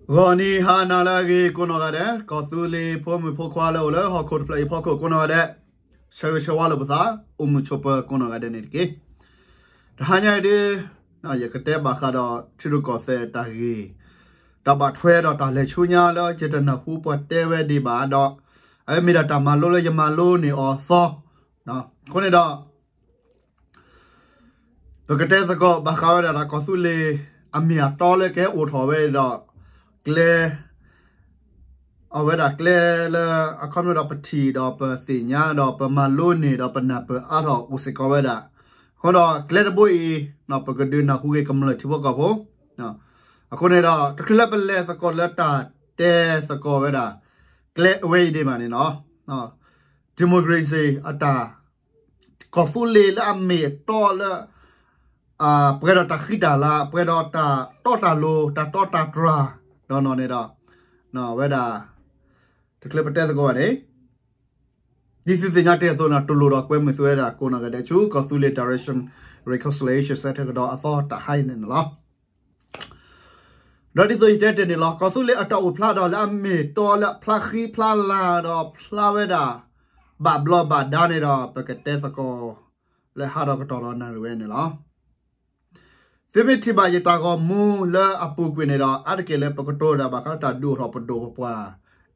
ဂီၤနံၤဟါနၤလၢအဂ့ၤကိးနီၢ်ဂၤဒဲး, ကီၢ်သူလ့ၤဖိမုၣ်ဖိခွါလၢအိၣ်လၢဟီၣ်ခိၣ်တဖျၢၣ်အံၤဖီခိၣ်ကိးနီၢ်ဂၤဒဲး, ဆၢဂ့ၤဆၢဝါလိာ်ပသး, အိၣ်မုာ်ဆိးပၢၤကိးနီၢ်ဂၤဒဲးန့ၣ်တက့ၢ်. တဟါညါအံၤဒ် ယကတဲဘၣ်ဃးဒီးထံရူၢ်ကီၢ်သဲးတၢ်ဂ့ၢ်, တၢ်ဘၣ်ထွဲဒီးတၢ်လဲၤဆူညါလၢယတနၢ်ဟူပှၤတဲဝဲဒံးဘၣ်ဒီး, အဝဲမ့ၢ်ဒၣ်တၢ်မၤလိလၢယမၤလိန့ၢ်အီၤသီ, အဃိန့ၣ်ဒီး ပကတဲသကိးဘၣ်ဃးဝဲဒၣ်တၢ်ကီၢ်သူလ့ၤအမ့ၢ်အတီလၢကဟဲအိၣ်ထီၣ်ဝဲဒီး ကျဲ အဝဲဒၣ်ကျဲလၢအခီပညီဒီးပထံၣ်ဒီးပသ့ၣ်ညါဒီးပမၤလိန့ၢ်ဒီးပနၢ်ပၢၢ်အါထီၣ်အိၣ်စ့ၢ်ကီးဝဲဒၣ်, အဃိဒီးကျဲတဘိအံၤ ပကဒုးနၢ်ဟူက့ၤကမျၢၢ်ထံဖိကီၢ်ဖိ, အဃိန့ၣ်ဒီး တချုးလၢပလဲၤသကိးလၢတၢ်တဲသကိးဝဲဒၣ် ကျဲအဝဲအံၤဒံးဘၣ်န့ၣ်လီၤ. democracy အတၢ် ကီၢ်သူလ့ၤလၢအမ့ၢ်အတီလၢ ပှဲၤဒီးတၢ်ဃံတၢ်လၤ, ပှဲၤဒီးတၢ်တီတၢ်လိၤ, တၢ်တီတၢ်တြၢ်, ဒီးနီၢ်န့ၣ်ဒီး ဝဲဒၣ် တချုးပတဲသကိးဘၣ်န့ၣ် ဒ်သုသ့ၣ်ညါတ့ၢ်အသိးန့ၣ် တူၢ်လိာ်ဒီးကွဲမုာ်သုဝဲဒၣ်ကိးနီၢ်ဂၤဒဲးဆူ ကီၢ်သူလ့ၤ direction reconciliation center ကဒီးအသီတၢ်ဟါအံၤန့ၣ်လီၤ. ဒီးဒ်သိးယတဲတ့ၢ်န့ၣ်လီၤ, ကီၢ်သူလ့ၤအတၢ်အိၣ်ဖျါဒီးလၢအမ့ၢ်တီလၢအဖျါဃံဖျါလၤဒီးဖျါဝဲဒၣ် ဘၣ်ဘျီးဘၣ်ဒါန့ၣ်ဒီး ပကတဲသကိး လၢဟးဒီးကတီၢ်ဒီးနၣ်ရံၣ်ဝဲန့ၣ်လီၤ. သုမ့ၢ်ထံၣ်ဘၣ်ယတၢ်ဂီၤမူလၢအပူၤကွံာ်န့ၣ်ဒီး အါတက့ၢ်လၢပကတိၤဒၣ်ဘၣ်ဃးတၢ်ဒုးအိၣ်ထီၣ်ပဒိၣ်ပပှၢ်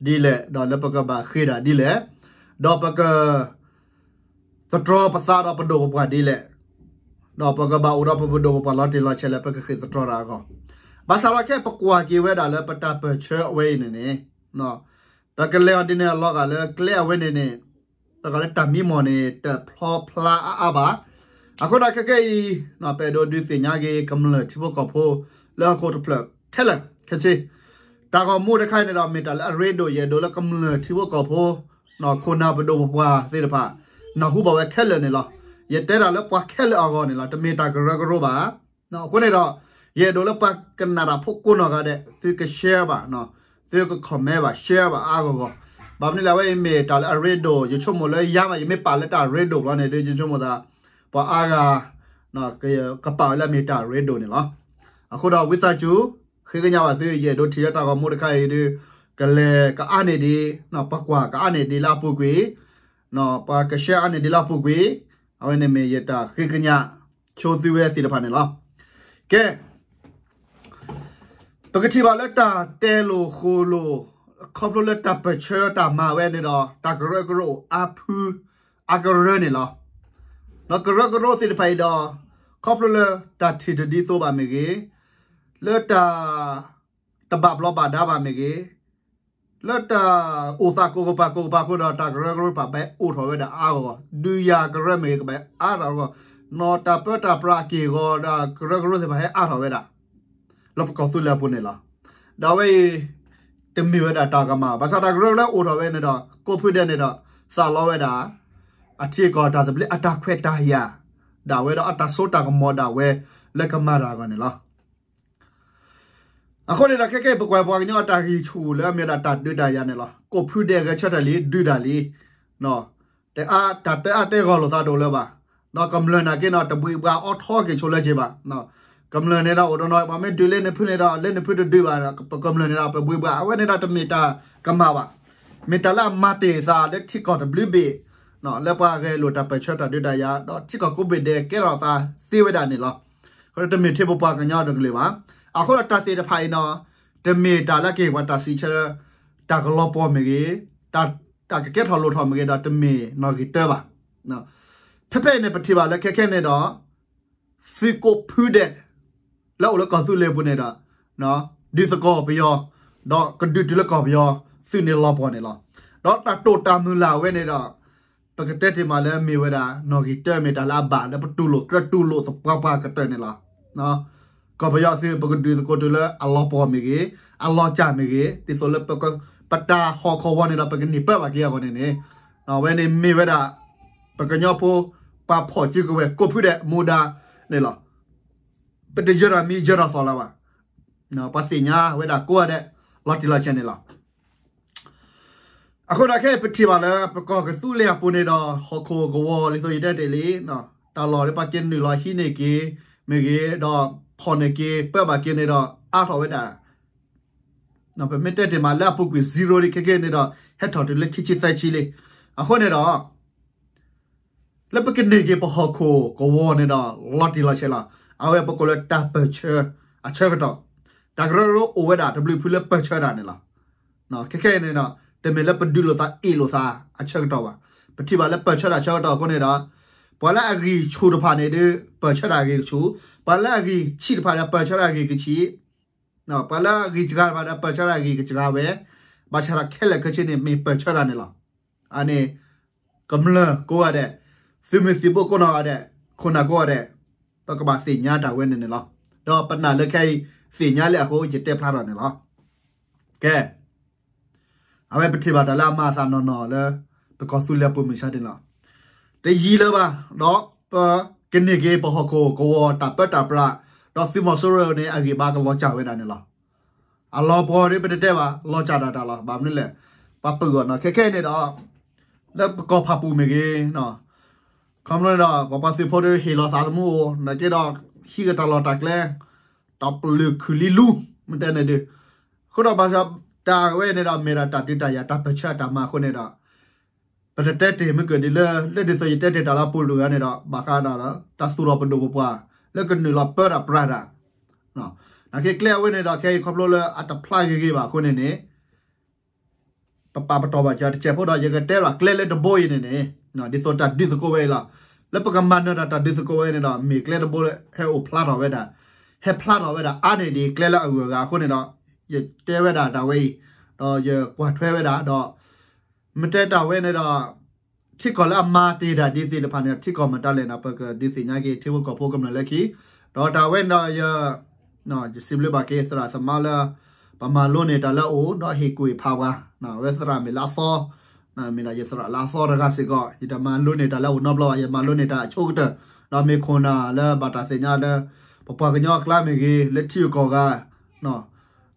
ဒ်လဲၣ်, ဒီးလၢပကဘၣ်ဃ့ၢ်ဒၣ်ဒ်လဲၣ်, ဒီးပက သတြီၤပသးဒီးပဒိၣ်ပပှၢ်ဒ်လဲၣ်, ဒီးပကဘၣ်အိၣ်ဒီးပပဒိၣ်ပပှၢ်လီၤတံၢ်လီၤဆဲးလၢပကဃ့ၢ်သတြီၤတၢ်အဂီၢ်, ဘၣ်ဆၣ်ဒီးခဲအံၤပကွၢ်က့ၤဝဲဒၣ်လၢပတၢ်ပၢၢ်ဆၢအဝဲအံၤန့ၣ်န့ၣ် ပကလဲၤအီၤဒ်န့ၣ်အလီၢ်ဂၤလၢကျဲအဝဲန့ၣ်န့ၣ် တဂၤလၢတၢ်မံမီၢ်န့ၣ် တဖျီဖျါအါအါဘၣ်. အဃိဒီးခဲကနံၣ်အံၤ ပအဲၣ်ဒိးဒုးသ့ၣ်ညါက့ၤကမျၢၢ်ထံဖိကီၢ်ဖိ လၢဟီၣ်ခိၣ်တဖျၢၣ်ခဲလၢာ်ခဲဆ့, တၢ်ဂီၤမူတခါအံၤန့ၣ်ဒီး မ့ၢ်တၢ်လၢအရ့ဒိၣ် ယအဲၣ်ဒိးလၢကမျၢၢ်ထံဖိကီၢ်ဖိ ခိၣ်နၢ်ပဒိၣ်ပပှၢ်သ့ၣ်တဖၣ် နၢ်ဟူဘၣ်ဝဲခဲလၢာ်န့ၣ်လီၤ. ယတဲတၢ်လၢပှၤခဲလၢာ်အဂီၢ်န့ၣ်လီၤ. တမ့ၢ်တၢ်ကရၢကရိဘၣ်. အဃိန့ၣ်ဒီး ယအဲၣ်ဒိးလၢပှၤကနၣ်တၢ်ဖိကိးနီၢ်ဂၤဒဲး သုက share ဘၣ်, သုက comment ဘၣ် share ဘၣ်အါအါဂီၢ်ဂီၢ်, ဘၣ်မနုၤလဲၣ် အဝဲအံၤမ့ၢ်တၢ်လၢအရ့ဒိၣ်, ယဆိကမိၣ်လၢယၤမး ယမ့ၢ်ပာ်လၢတၢ်ရ့ဒိၣ်ဘျီန့ၣ်ဒီး ယဆိကမိၣ်သး ပှၤအါဂၤ ကပာ်ဝဲလၢအမ့ၢ်တၢ်ရ့ဒိၣ်န့ၣ်လီၤ. အဃိဒီးဝံသးစူၤ ဃ့ကညးဘၣ်သု, ယအဲၣ်ဒိးထံၣ်လၢတၢ်ဂီၤမူတခါအံၤဒီး ကလဲၤကအါန့ၢ်ဒံး, ပှၤကွၢ်ကအါန့ၢ်ဒံးလၢအပူၤကွံာ်, ပှၤက share အါန့ၢ်ဒံးလၢအပူၤကွံာ်, အဝဲန့ၣ်မ့ၢ်ယတၢ်ဃ့ကညးဆိသုဝဲသ့ၣ်တဖၣ်န့ၣ်လီၤ. ကဲ ပကထံၣ်ဘၣ်လၢတၢ်တဲလိာ်ဃိာ်လိာ် ခီဖျိလၢတၢ်ပၢၢ်ဆၢတၢ်မၤဝဲန့ၣ်ဒီး တၢ်ကရၢကရိအိၣ်အါဖု အါကရၢန့ၣ်လီၤ. ဒီးကရၢကရိသ့ၣ်တဖၣ်အံၤဒီး ခီဖျိလၢတၢ်ထံၣ်တဒ်သိးဘၣ်မ့ၢ်ဂ့ၤ, လၢတၢ် တဘၣ်ဘျီးဘၣ်ဒါဘၣ်မ့ၢ်ဂ့ၤ, လၢတၢ်အိၣ်သးကိးကပၤကိးကပၤအဃိဒီး တၢ်ကရၢကရိပာ်ဘၣ်အိၣ်ထီၣ်ဝဲဒၣ်အါဂီၢ်ဂီၢ်, ဒုးယၤကရၢမ့ၢ်ဂ့ၤ ကဘၣ်အါထီၣ်အါဂီၢ်, နီၢ်တၢ်ပၢတၢ်ပြးအက့ၢ်အဂီၤဒီး ကရၢကရိသ့ၣ်တဖၣ်ဟဲအါထီၣ်ဝဲဒၣ် လၢပကီၢ်သူလ့ၤအပူၤန့ၣ်လီၤ. ဒီးအဝဲအံၤ တမ့ၢ်ဝဲဒၣ်တၢ်ကမၣ်, ဘၣ်ဆၣ်တၢ်ကရၢကရိအိၣ်ထီၣ်ဝဲန့ၣ်ဒီး ကိးဖုဒဲးန့ၣ်ဒီး သးလီဝဲဒၣ် အထံအကီၢ်တၢ်သဘျ့ အတၢ်ခွဲးတၢ်ယာ်ဒၣ်ဝဲဒီး အတၢ်စိတၢ်ကမီၤဒၣ်ဝဲ လၢကမၤတၢ်အဂီၢ်န့ၣ်လီၤ. အဃိန့ၣ်ဒီး ခဲကဲအံၤ ပကွၢ်ပှၤကညီအတၢ်ဂံၢ်ဆူၣ်လၢအမ့ၢ်ဒၣ်တၢ်ဒုးတၢ်ယၤန့ၣ်လီၤ. ကိးဖုဒဲးဂဲၤဆၢထၢၣ်လံ ဒုးတၢ်လံ, တၢ်အါ တၢ်တဲအါတဲဂီၢ်လိာ်သးတအိၣ်လၢၤဘၣ်. ဒီးကမျၢၢ်နာ်က့န့ၣ် တဘှံးဘှါအီထီက့ၤဆိလၢၤက့ၤဘၣ်. ကမျၢၢ်န့ၣ်ဒီး အိၣ်တနီၤ ပှၤမ့ၢ်ဒုးလၢနဖုန့ၣ်ဒီး လၢနဖုတဒုးဘၣ်, ပကမျၢၢ်န့ၣ်ဒီး ပဘှံးဘှါ အဝဲန့ၣ်ဒီးတမ့ၢ်တၢ်ကမၣ်ဘၣ်. မ့ၢ်တၢ်လၢအမၤတ့ၢ်သးလၢထံကီၢ်တဘျုးဘ့ၣ် လၢပှၤဂဲၤလိာ်တၢ်ပၢၢ်ဆၢတၢ်ဒုးတၢ်ယၤ ဒီးထံကီၢ်ကိးဘ့ၣ်ဒဲးကဲထီၣ်သးသ့ဝဲဒၣ်န့ၣ်လီၤ. အဃိဒီးတမ့ၢ်ထဲပပှၤကညီတကလုာ်ဘၣ်. အဃိဒီးတၢ်သ့ၣ်တဖၣ်အံၤန့ၣ် တမ့ၢ်တၢ်လၢကဟ့ၣ်ပှၤတၢ်စံးဆၢ တၢ်ကလီၤပှီၢ်မ့ၢ်ဂ့ၤ, တၢ်ကကဲထီၣ်လိၣ်ထီၣ်မ့ၢ်ဂ့ၤဒီး တမ့ၢ်နီၣ်ဂံၢ်တၢဘၣ်. ဖဲဖဲအံၤန့ၣ် ပထံၣ်ဘၣ်လၢခဲခဲန့ၣ်ဒီး သုးကိးဖုဒဲး လၢအိၣ်လၢကီၢ်သူလ့ၤပူၤန့ၣ်ဒီး ဒုးသကိးပယီၤ ဒီးကဒုးတုၤလၢကီၢ်ပယီၤသုးန့ၣ်လီၤပှီၢ်န့ၣ်လီၤ. ဒီးတၢ်တိာ်တၢ်မုၢ်လၢ်ဝဲန့ၣ်ဒီး ပကတဲတ့ၢ်မးလၢမ့ၢ်ဝဲဒၣ် နီၣ်ဂံၢ်တၢ မ့ၢ်တၢ်လၢအဘၣ်လၢပတူၢ်လိာ်ကြၢးတူၢ်လိာ်သပှၢ်ပှၢ်ကတၢၢ်န့ၣ်လီၤ. ကီၢ်ပယီၤသုး ပကဒုးသကိးတုၤလၢအလီၤပှီၢ်မ့ၢ်ဂ့ၤ, အလီၤစၢ်မ့ၢ်ဂ့ၤ, ဒ်သိးလၢ ပတၢ်ဟီၣ်ခိၣ်ဝီၤန့ၣ်ဒီး ပကန့ၢ်ပၢဘၣ်က့ၤအဂီၢ်န့ၣ်န့ၣ်, အဝဲန့ၣ်မ့ၢ်ဝဲဒၣ် ပကညီဖိ ပှၤဖီၣ်စုကဝဲၤကိးဖုဒဲးမူဒါန့ၣ်လီၤ. ပတယၢၤတၢ်မံယၢၤတၢ်သီလၢၤဘၣ်. ပှၤသ့ၣ်ညါဝဲဒၣ်ကိးဂၤဒဲး လီၤတံၢ်လီၤဆဲးန့ၣ်လီၤ. အဃိဒီးခဲအံၤပထံၣ်ဘၣ်လၢ ပကီၢ်ကသူလ့ၤအပူၤန့ၣ်ဒီး ဟီၣ်ခိၣ်ကဝီၤဒ်သိးယတဲတ့ၢ်လံ, တၢ်လီၢ်လၢပှၤက့ၤနုာ်လီၤဟံးန့ၢ်က့ၤမ့ၢ်ဂ့ၤ, ဒီးဖီၣ်န့ၢ်က့ၤပၢဘၣ်က့ၤန့ၣ်ဒီး အါထီၣ်ဝဲဒၣ် ပမ့ၢ်တဲတ့ၢ်မးလၢအပူၤကွံာ် zero လံ ခဲကနံၣ်အံၤန့ၣ်ဒီး ဟဲထီၣ်တုၤလၢခံဆံသၢဆံလံ. အဃိန့ၣ်ဒီး လၢပကန့ၢ်က့ၤပဟီၣ်ခိၣ်ကဝီၤန့ၣ်ဒီး လီၤတံၢ်လီၤဆဲးလီၤ. အဝဲပကိးလၢတၢ်ပၢၢ်ဆၢအဆၢကတီၢ်, တၢ်ကရၢကရိအိၣ်ဝဲဒၣ်တဘျုးဖုလၢပၢၢ်ဆၢတၢ်န့ၣ်လီၤ. ခဲခဲအံၤန့ၣ်ဒီး တမ့ၢ်လၢပဒုးလိာ်သးအ့ၣ်လိာ်သးအဆၢကတီၢ်ဘၣ်. ပထံၣ်ဘၣ်လၢပၢၢ်ဆၢတၢ်ဆၢကတီၢ်အဃိန့ၣ်ဒီး ပှၤလၢအဂံၢ်ဆူၣ်တဖၣ်န့ၣ်ဒီး ပၢၢ်ဆၢတၢ်ဂ့ၢ်ဆူၣ်, ပှၤလၢအဂံၢ်ဆံးတဖၣ်ဒီး ပၢၢ်ဆၢတၢ်ဂ့ၢ်ကဆံး, ပှၤလၢအဂံၢ်စှၤတဖၣ်ဒီး ပၢၢ်ဆၢတၢ်ဂ့ၢ်ကစှၤဝဲ, ဘၣ်ဆၣ်ဒီးခဲလၢာ်ခဲဆ့န့ၣ် မ့ၢ်ပၢၢ်ဆၢတၢ်န့ၣ်လီၤ. အန့ၣ် ကမျၢၢ်ကိးဂၤဒဲး, သုးမုၢ်သံၣ်ဘိကိးနီၢ်ဂၤဒဲး, ခိၣ်နၢ်ကိးဂၤဒဲး, ပကဘၣ်သ့ၣ်ညါတၢ်ဝဲန့ၣ်န့ၣ်လီၤ. ဒီးပနာ်လၢခဲအံၤ သ့ၣ်ညါလံအဃိ ယတဲဖျါထီၣ်န့ၣ်လီၤ. ကဲ အဝဲပထံၣ်ဘၣ်တၢ်လၢအမၤအသးနီၢ်နီၢ်လၢ ပကီၢ်သူလ့ၤပူၤမုၢ်ဆါန့ၣ်လီၤ. တယံာ်လၢၤဘၣ် ဒီးပကန့ၢ်က့ၤပဟီၣ်ခိၣ်ကဝီၤတၢ်ပၢတၢ်ပြး, ဒီးသုးမီၤစိရိၤန့ၣ် အဂံၢ်ဘါကလီၤစၢ်ဝဲဒၣ်န့ၣ်လီၤ. အလီၤပှီၢ်ဒီးပတတဲဘၣ် လီၤစၢ်ဒၣ်တၢ်လီၤ. ဘၣ်မနုၤလဲၣ်, ပှၤပၢၤအီၤနီၤ ခဲခဲအံၤန့ၣ်ဒီး လၢပကီၢ်ဖးပူၤမ့ၢ်ဂ့ၤ ခီဖျိန့ၣ်ဒီး ပှၤပှၤသုးဖိဒီးဟ့ၣ်လီၤသးသမူအိၣ် နာ်က့ဒီး ဟံးကတၢ်လီၢ်တၢ်ကျဲ တၢ်ပလုာ်ခုၣ်လံလူ မ့ၢ်တဲန့ၣ်ဒီး အဃိဒီးဘၣ်ဆၣ် တၢ်ဝဲန့ၣ်ဒီး မ့ၢ်ဒၣ်တၢ်ဒုးတၢ်ယၤ တၢ်ပၢၢ်ဆၢအတၢ်မၤအဃိန့ၣ်ဒီး ပတတဲတ့ၢ်မ့ၢ်ကဒ်လၢ လၢဒ်သိးယတဲတ့ၢ်တၢ်လၢပူၤတဂၤန့ၣ်ဒီး ဘၣ်ဃးဒီး တၢ်သူၣ်ထီၣ်ပဒိၣ်ပပှၢ် လၢကနုာ်လီၤပၢတၢ်ပြးတၢ် နာ်က့ကျဲအဝဲန့ၣ်ဒီး ခဲအံၤခီဖျိလၢအတဖျါဂ့ၤဂ့ၤဘၣ်အဃိန့ၣ်န့ၣ် ပပာ်ပတီၢ်ဘၣ်စၢၤတစဲးဖိဒီး ယကတဲလီၤကျဲလၢတဘိအံၤန့ၣ်န့ၣ် ဒ်သိးတၢ်ဒုးသကိးဝဲအံၤလီၤ. လၢပကမၤနၢၤတၢ်တၢ်ဒုးသကိးဝဲန့ၣ်ဒီး မ့ၢ်ကျဲတဘိလၢဟဲအိၣ်ဖျါထီၣ်ဝဲဒၣ် ဟဲဖျါထီၣ်ဝဲဒၣ်အါန့ၢ်ဒံးကျဲလၢအဂုၤအဂၤအဃိန့ၣ်ဒီး ယတဲဝဲဒၣ်တၢ်ဝဲအံၤ ဒီးယကွၢ်ထွဲဝဲဒၣ်ဒီး မ့ၢ်တဲတၢ်ဝဲန့ၣ်ဒီး ထံကီၢ်လၢအမၤတ့ၢ်တၢ်ဒ်သ့ၣ်တဖၣ်န့ၣ် ထံကီၢ်မတၤလဲၣ်န့ၣ် ပကဒုးသ့ၣ်ညါက့ၤ ထံဖိကီၢ်ဖိကမျၢၢ်လၢခံ ဒီးတၢ်ဝဲန့ၣ်ဒီးယ ယစံးဘျုးဘၣ်က့ၤသရၣ်သမါလၢ ပမၤလိန့ၢ်တၢ်လၢအအိၣ် ဒီးဟ့ၣ်ကူၣ်ဖးပှၤ အဝဲသရၣ်မ့ၢ်လၢအသီ မ့ၢ်ဒၣ်ယသရၣ်လၢအသီတဂၤစ့ၢ်ကီး ယတမၤလိန့ၢ်တၢ်လၢအအိၣ်နီတဘျီဘၣ် ယမၤလိန့ၢ်တၢ်အဆိကတၢၢ် ဒီးမ့ၢ်ခိၣ်နၢ်လၢဘၣ်တၢ်သ့ၣ်ညါလၢ ပပှၤကညီအကျါမ့ၢ်ဂ့ၤ လၢထံဂုၤကီၢ်ဂၤ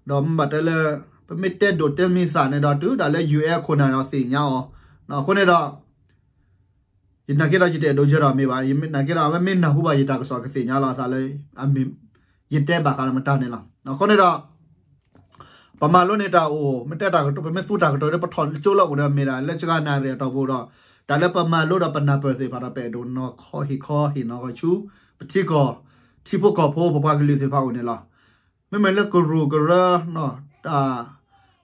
ဒီးမ့ၢ်ဘၣ်တဲလၢ ပမ့ၢ်တဲဒိၣ်တဲမံသးန့ၣ်ဒီး တုၤဒၣ်လၢ ယူၢ်အဲၣ် ခိၣ်နၢ်ဒီးသ့ၣ်ညါအီၤ အဃိန့ၣ်ဒီး ယနာ်က့ဒီးယတအဲၣ်ဒိးယၢၤဒီးမ့ၢ်ဘၣ်, ယနာ်က့ဒီးအဝဲမ့ၢ်နၢ်ဟူဘၣ်ယတၢ်ကစီၣ်ကသ့ၣ်ညါလီၤအသးလၢ အမ့ၢ် ယတဲဘၣ်ဃးဒီးမတၤန့ၣ်လီၤ. အဃိန့ၣ်ဒီး ပမၤလိန့ၢ်တၢ်အိၣ် မ့ၢ်တဲတၢ်ကတိၤ ပမ့ၢ်သူတၢ်ကတိၤဒီး ပထီၣ်ကၠိလၢအိၣ်ဒီးမ့ၢ်ဒၣ်လၢစှၤနၣ်ရံၣ်အတီၢ်ပူၤဒီး တၢ်လၢပမၤလိဒီးပနၢ်ပၢၢ်သ့ၣ်တဖၣ်ဒီး ပအဲၣ်ဒိးနီၤခီဟ့ၣ်ခီဟ့ၣ်နီၤခီဆူ ပထံကီၢ် ထံဖိကီၢ်ဖိ ပပှၤကလုာ်သ့ၣ်တဖၣ်အိၣ်န့ၣ်လီၤ. မ့မ့ၢ်လၢကရူၢ်ကရၢ တၢ်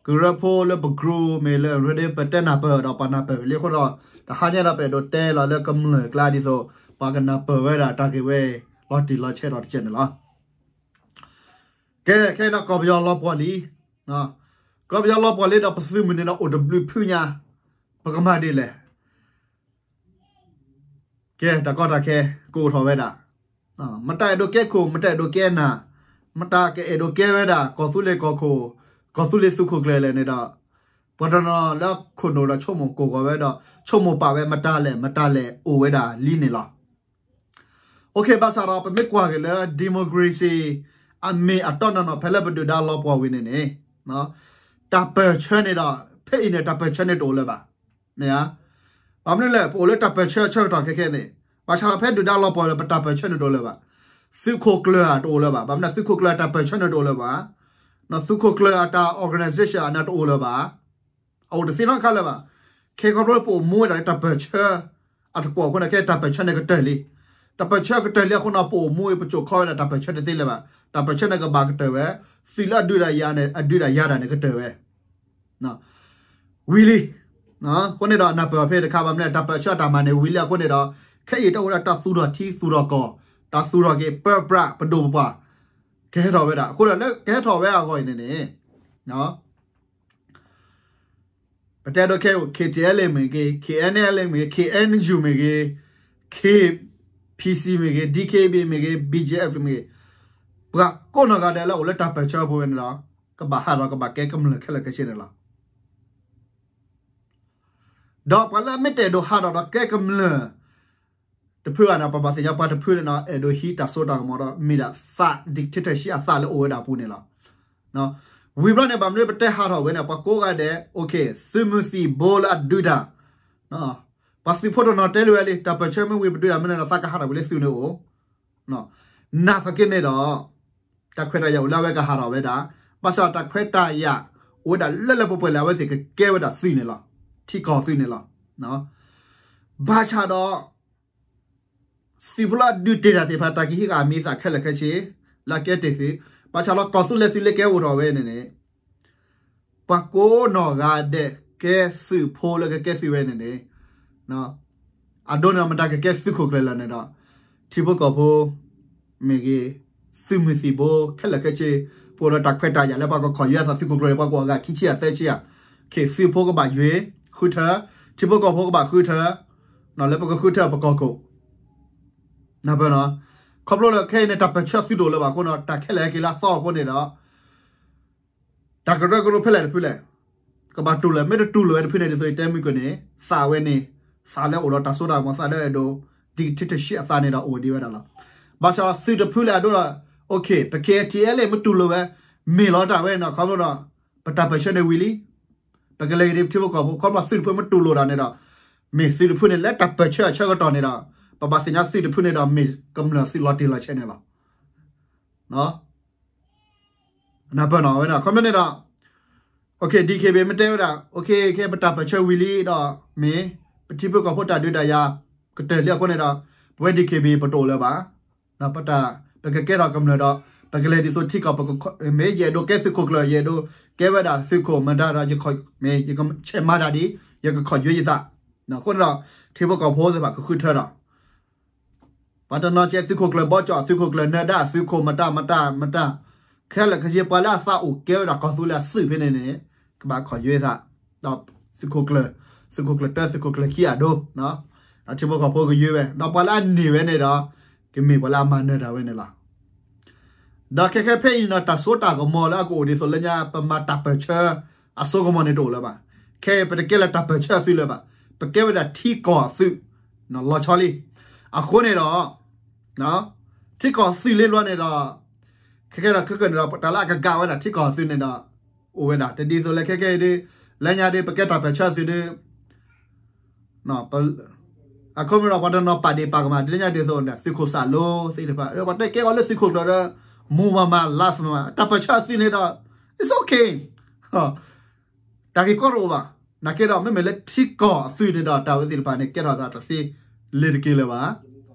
ကရၢဖိလၢပကရူၢ်မ့ၢ်လၢ ရ့ဒ့ ပတဲနၢ်ပၢၢ်ဒီးပနၢ်ပၢၢ်လံအဃိဒီး တဟါညါဒီးပအဲၣ်ဒိးတဲလီၤလၢကမျၢၢ်ကျါဒ်သိး ပှၤကနၢ်ပၢၢ်ဝဲဒၣ်တၢ်ဂ့ၢ်ဝဲ လီၤတံၢ်လီၤဆဲးဒီးတကဲးန့ၣ်လီၤ. ကဲ ခဲအံၤဒီးကီၢ်ပယီၤလီၤပှီၢ်လံ, ကီၢ်ပယီၤလီၤပှီၢ်လံဒီးပသုးမုၢ်န့ၣ်ဒီးအိၣ်တဘျုးဖုညါ, ပကမၤဒ်လဲၣ် ကဲ တၢ်ကီတၢ်ခဲ ကအိၣ်ထီၣ်ဝဲဒၣ်, မတၤအဲၣ်ဒိးကဲခိၣ် မတၤအဲၣ်ဒိးကဲနၢ်, မတၤကအဲၣ်ဒိးကဲဝဲဒၣ် ကီၢ်သူလ့ၤကီၢ်ခိၣ်, ကီၢ်သူလ့ၤသုးခိၣ်ကျၢၢ်လဲၣ်န့ၣ်ဒီး, ပှၤတနီၤလၢခိၣ်နူာ်ဒီးဆိကမိၣ်ကိၢ်ဂီၤဝဲဒီး ဆိကမိၣ်ပာ်ဝဲမတၤလဲၣ် မတၤလဲၣ်အိၣ်ဝဲဒၣ်လံန့ၣ်လီၤ. ဘၣ်ဆၣ်ဒီးပမ့ၢ်ကွၢ်က့ၤလၢ democracy အမ့ၢ်အတီနီၢ်နီၢ်ဖဲလၢပဒုၣ်ဒါလီၤပှီၢ်ဝံၤန့ၣ်န့ၣ်, တၢ်ပၢၢ်ဆၢန့ၣ်ဒီး ဖဲအံၤန့ၣ် တၢ်ပၢၢ်ဆၢန့ၣ်တအိၣ်လၢၤဘၣ်. မ့ၢ်ဧါ. ဘၣ်မနုၤလဲၣ် ပအိၣ်လၢတၢ်ပၢၢ်ဆၢအဆၢကတီၢ်ခဲခဲန့ၣ်, ဘၣ်ဆၣ်ဒီးဖဲဒုၣ်ဒါလီၤပှီၢ်လၢပတၢ်ပၢၢ်ဆၢန့ၣ်တအိၣ်လၢၤဘၣ်. သုးခိၣ်ကျၢၢ်အတအိၣ်လၢၤဘၣ်. ဘၣ်မနုၤ သုးခိၣ်ကျၢၢ်အတၢ်ပၢၢ်ဆၢန့ၣ်တအိၣ်လၢၤဘၣ်. သုးခိၣ်ကျၢၢ်အတၢ် organization အန့ၣ်တအိၣ်လၢၤဘၣ်. အအိၣ်တသ့နီတခါလၢၤဘၣ်. ခဲခီဖျိလၢပအိၣ်မူဝဲဒၣ်လၢတၢ်ပၢၢ်ဆၢအတကွီၢ်အဃိန့ၣ် ခဲတၢ်ပၢၢ်ဆၢန့ၣ်ကတၢၢ်လံ. တၢ်ပၢၢ်ဆၢကတၢၢ်လံအဃိန့ၣ် ပအိၣ်မူအံၤ ပစိာ်ခီဝဲဒၣ်တၢ်ပၢၢ်ဆၢတသ့လၢၤဘၣ်. တၢ်ပၢၢ်ဆၢန့ၣ်ကဘၣ်ကတၢၢ်ဝဲ, သုးလၢအဒုးတၢ်ယၤန့ၣ် အဒုးတၢ်ယၤတၢ်န့ၣ်ကတၢၢ်ဝဲ ဝံၤလံ. အဃိန့ၣ်ဒီးနၢ်ပၢၢ်အီၤဖဲတခါ ဘၣ်မနုၤလဲၣ် တၢ်ပၢၢ်ဆၢအတၢ်မၤန့ၣ်ဝံၤလံအဃိန့ၣ်ဒီး ခဲအံၤတအိၣ်ဝဲဒၣ်တၢ်သူၣ်ထီၣ်ထံသူၣ်ထီၣ်ကီၢ်, တၢ်သူၣ်ထီၣ်က့ၤပၢပြးပဒိၣ်ပပှၢ် ကဟဲထီၣ်ဝဲဒၣ်. အဃိဒီးလၢကဟဲထီၣ်ဝဲအဂီၢ်အံၤန့ၣ်န့ၣ် ပတဲဒိးခဲ ခ့ၣ်ထံၣ်အဲလ်အ့ မ့ၢ်ဂ့ၤ, ခ့ၣ်အဲၣ်အဲၣ်အဲလ်မ့ၢ်ဂ့ၤ, ခ့ၣ်အဲၣ်ယူၣ်မ့ၢ်ဂ့ၤ, ခ့ၣ်ပံၣ်စံၣ်မ့ၢ်ဂ့ၤ, ဒံၣ်ခ့ၣ်ဘံၣ်မ့ၢ်ဂ့ၤ, ဘံၣ်ကၠ့ၣ်အ့ၣ်မ့ၢ်ဂ့ၤ, ပှၤကိးနီၢ်ဂၤဒဲးလၢအိၣ်လၢတၢ်ပၢၢ်ဆၢအပူၤဝဲန့ၣ်ဒီး ကဘၣ်ဟးထီၣ်ကဘၣ်ကဲကမျၢၢ်ခဲလၢာ်ခဲဆ့န့ၣ်လီၤ. ဒီးပှၤလၢအမ့ၢ်တအဲၣ်ဒိးဟးထီၣ်ဒီးကဲကမျၢၢ် တဖုဘၣ်န့ၣ် ပဘၣ်သ့ၣ်ညါပှၤတဖုန့ၣ်ဒီး အဲၣ်ဒိးဟံးတၢ်စိတၢ်ကမီၤဒီး မ့ၢ်ဒၣ်သး dictatorship အသးလၢအိၣ်ဝဲဒၣ်အပူၤန့ၣ်လီၤ. ဝံၤဘျီန့ၣ် ဘၣ်မနုၤပတဲဟးထီၣ်ဝဲန့ၣ် ပှၤကိးဂၤဒဲး သုးမုၢ်သံၣ်ဘိလၢအဒုးတၢ်, ပှၤသုးဖိတနီၤတဲလံဝဲလံ တၢ်ပၢၢ်ဆၢမ့ၢ်ဝံၤပဒုးတၢ်မ့ၢ်န့ၣ်ဒီး သးကဟးထီၣ်ဝံၤလၢသုးန့ၣ်အိၣ် နာ်သက့န့ၣ်ဒီး တၢ်ခွဲးတၢ်ယာ်အိၣ်လၢအဝဲကဟးထီၣ်ဝဲဒၣ်, ဘၣ်ဆၣ်တၢ်ခွဲးတၢ်ယာ် အိၣ်ဝဲဒၣ်လၢလၢပှဲၤပှဲၤလၢအဝဲသ့ၣ်ကကဲဝဲဒၣ်သုးန့ၣ်လီၤ. ထံကီၢ်သုးန့ၣ်လီၤ. ဘၣ်ဆၣ်ဒီး သုးဖိလၢအဒုးတ့ၢ်တၢ်သ့ၣ်တဖၣ် တၢ်ကဟံးဃာ်အမံၤအသၣ်ခဲလၢာ်ခဲဆ့ လၢအကဲတ့ၢ်သုး, ဘၣ်ဆၣ်ဒီးကီၢ်သူလ့ၤသုးလၢကဲအိၣ်ထီၣ်ဝဲန့ၣ်န့ၣ် ပှၤကိးနီၢ်ဂၤဒဲးကဲသုးဖိလၢကကဲသုးဝဲန့ၣ်န့ၣ် အဒိန့ၣ်မတၤကကဲသုးခိၣ်ကျၢၢ်လၢာ်န့ၣ်ဒီး ထံဖိကီၢ်ဖိမ့ၢ်ဂ့ၤ, သုးမုၢ်သံၣ်ဘိခဲလၢာ်ခဲဆ့, ပအိၣ်ဒီးတၢ်ခွဲးတၢ်ယာ်လၢပှၤကခီၣ်ယွဲအသး သုးခိၣ်ကျၢၢ်န့ၣ် ပှၤကအိၣ်အဂၤခံဆံယဲၢ်သၢဆံယဲၢ်, သုးဖိကဘၣ်ယွဲဃုထၢ, ထံဖိကီၢ်ဖိကဘၣ်ဃုထၢ, လၢပကဃုထၢပကီၢ်ခိၣ် နၢ်ပၢၢ်နီၤ, ခီဖျိလၢခဲအံၤန့ၣ် တၢ်ပၢၢ်ဆၢသုးတအိၣ်လၢၤဘၣ်အဃိန့ၣ် တၢ်ခဲလၢာ်ဟဲက့ၤလၢအသီအဃိန့ၣ်ဒီး တၢ်ကရၢကရိဖဲလဲၣ်တဖုလဲၣ် ကဘၣ်တူၢ်လိာ်, မ့ၢ်တတူၢ်လိာ်ဝဲတဖုန့ၣ် ဒ်သိးယတဲမုၢ်ကန့ၣ် သးဝဲန့ၣ် သးလၢအိၣ်ဒီးတၢ်စိတၢ်ကမီၤ သးလၢအဲၣ်ဒိး dictatorship အသးန့ၣ်ဒီး အိၣ်ဒံးဝဲဒၣ်လီၤ. ဘၣ်ဆၣ်ဒီးသုးတဖုလၢအဒိဒီး okay ပ K T L A မ့ၢ်တူၢ်လိာ်ဝဲ မ့ၢ်လီၤတၢ်ဝဲန့ၣ် ခီဖျိဒီး ပတၢ်ပၢၢ်ဆၢန့ၣ်ဝံၤလံ ပကလဲၤက့ၤထံဖိကီၢ်ဖိ ခီဖျိသုးတဖုမ့ၢ်တူၢ်လိာ်တၢ်န့ၣ်ဒီး မ့ၢ်သုးတဖုန့ၣ် လၢတၢ်ပၢၢ်ဆၢအဆၢကတီၢ်န့ၣ်ဒီး ပဘၣ်သ့ၣ်ညါသုးတဖုန့ၣ်ဒီး မ့ၢ်ကမျၢၢ်သုးလီၤတံၢ်လီၤဆဲးန့ၣ်လီၤ. နၢ်ပၢၢ်နီၤဝဲဒၣ် ခီမ့ၢ်န့ၣ်ဒီး okay, D K B A မ့ၢ်တဲဝဲဒၣ် okay ခဲပတၢ်ပၢၢ်ဆၢဝံၤလံဒီး မ့ၢ် ပထံဖိကီၢ်ဖိတၢ်ဒုးတၢ်ယၤ ကတၢၢ်လံအဃိန့ၣ်ဒီး ပဝဲ D K B A ပတအိၣ်လၢၤဘၣ်. ပတၢ် ပကကဲထီၣ်ကမျၢၢ်ဒီး ပကလဲၤဒ်သိးထံကီၢ် မ့ၢ်ယအဲၣ်ဒိးကဲသုးခိၣ်ကျၢၢ် ယအဲၣ်ဒိးကဲဝဲဒၣ်သုးခိၣ်မတၤဒီး ယကဆဲးမၤတၢ်ဒ် ယကခီၣ်ယွဲယသး အဃိန့ၣ်ဒီး ထံဖိကီၢ်ဖိသ့ၣ်တဖၣ်ကဃုထၢဒီး ပှၤတနီၤကဲသုးခိၣ်ကျၢၢ်ဘီကၠီၣ် သုးခိၣ်ကျၢၢ်နၢၤဒါ သုးခိၣ်မတၤမတၤမတၤ ခဲလၢာ်ခဲဆ့ ပှၤလၢအသးအိၣ်ကဲဝဲဒၣ်ကီၢ်သူလ့ၤအသုးဖဲန့ၣ်န့ၣ် ကဘၣ်ခီၣ်ယွဲသး ဒီးသုးခိၣ်ကျၢၢ် သုးခိၣ်ကျၢၢ်တၢ သုးခိၣ်ကျၢၢ်ခံအဒိ ဒီးထံဖိကီၢ်ဖိကယွဲဝဲ ဒီးပှၤလၢအန့ၢ်ဝဲန့ၣ်ဒီး ကမ့ၢ်ပှၤလၢအမၤနၢၤတၢ်ဝဲန့ၣ်လီၤ. ဒီးခဲခဲဖဲအံၤန့ၣ်ဒီး တၢ်စိတၢ်ကမီၤလၢအကအိၣ်ဒ်သိးလၢညါ ပမၤတၢ်ပၢၢ်ဆၢ အစိကမီၤန့ၣ်တအိၣ်လၢၤဘၣ်. ခဲအံၤပတကဲလၢတၢ်ပၢၢ်ဆၢအသုးလၢၤဘၣ်. ပကဲဝဲဒၣ်ထံကီၢ်အသုး လီၤဆီလံ. အဃိန့ၣ်ဒီး ထံကီၢ်သုးလ့ဘျီန့ၣ်ဒီး ခဲကဲဒီးခဲကဲန့ၣ်ဒီး တၢ်လၢအကကးဝဲဒၣ်ထံကီၢ်သုးန့ၣ်ဒီး အိၣ်ဝဲဒၣ် တဒ်သိးလၢခဲကဲအံၤဒ် လၢညါဒ် ပကဲတၢ်ပၢၢ်ဆၢသုးဒ် အဃိမ့ၢ်ဒီး ပှၤတနီၤပာ်ဒ့ၣ်ပာ်ကမၣ် ဒ်လၢညါဒ်သိးန့ၣ် သုးခိၣ်စးလိသ့ၣ်တဖၣ် ပှၤတဲကဲအီၤလၢသုးခိၣ်ကျၢၢ်ဒီး မူမၤမၤ လါစမၤ တၢ်ပၢၢ်ဆၢအသုးန့ၣ်ဒီး it's okay တၢ်ဂ့ၢ်ကီတအိၣ်ဘၣ်. နာ်က့ဒီး မ့မ့ၢ်လၢထံကီၢ်အသုးန့ၣ်ဒီး တၢ်ဝဲသ့ၣ်တဖၣ်န့ၣ် ကဲထီၣ်သးတသ့လၢၤတက့ၢ်လၢၤဘၣ်.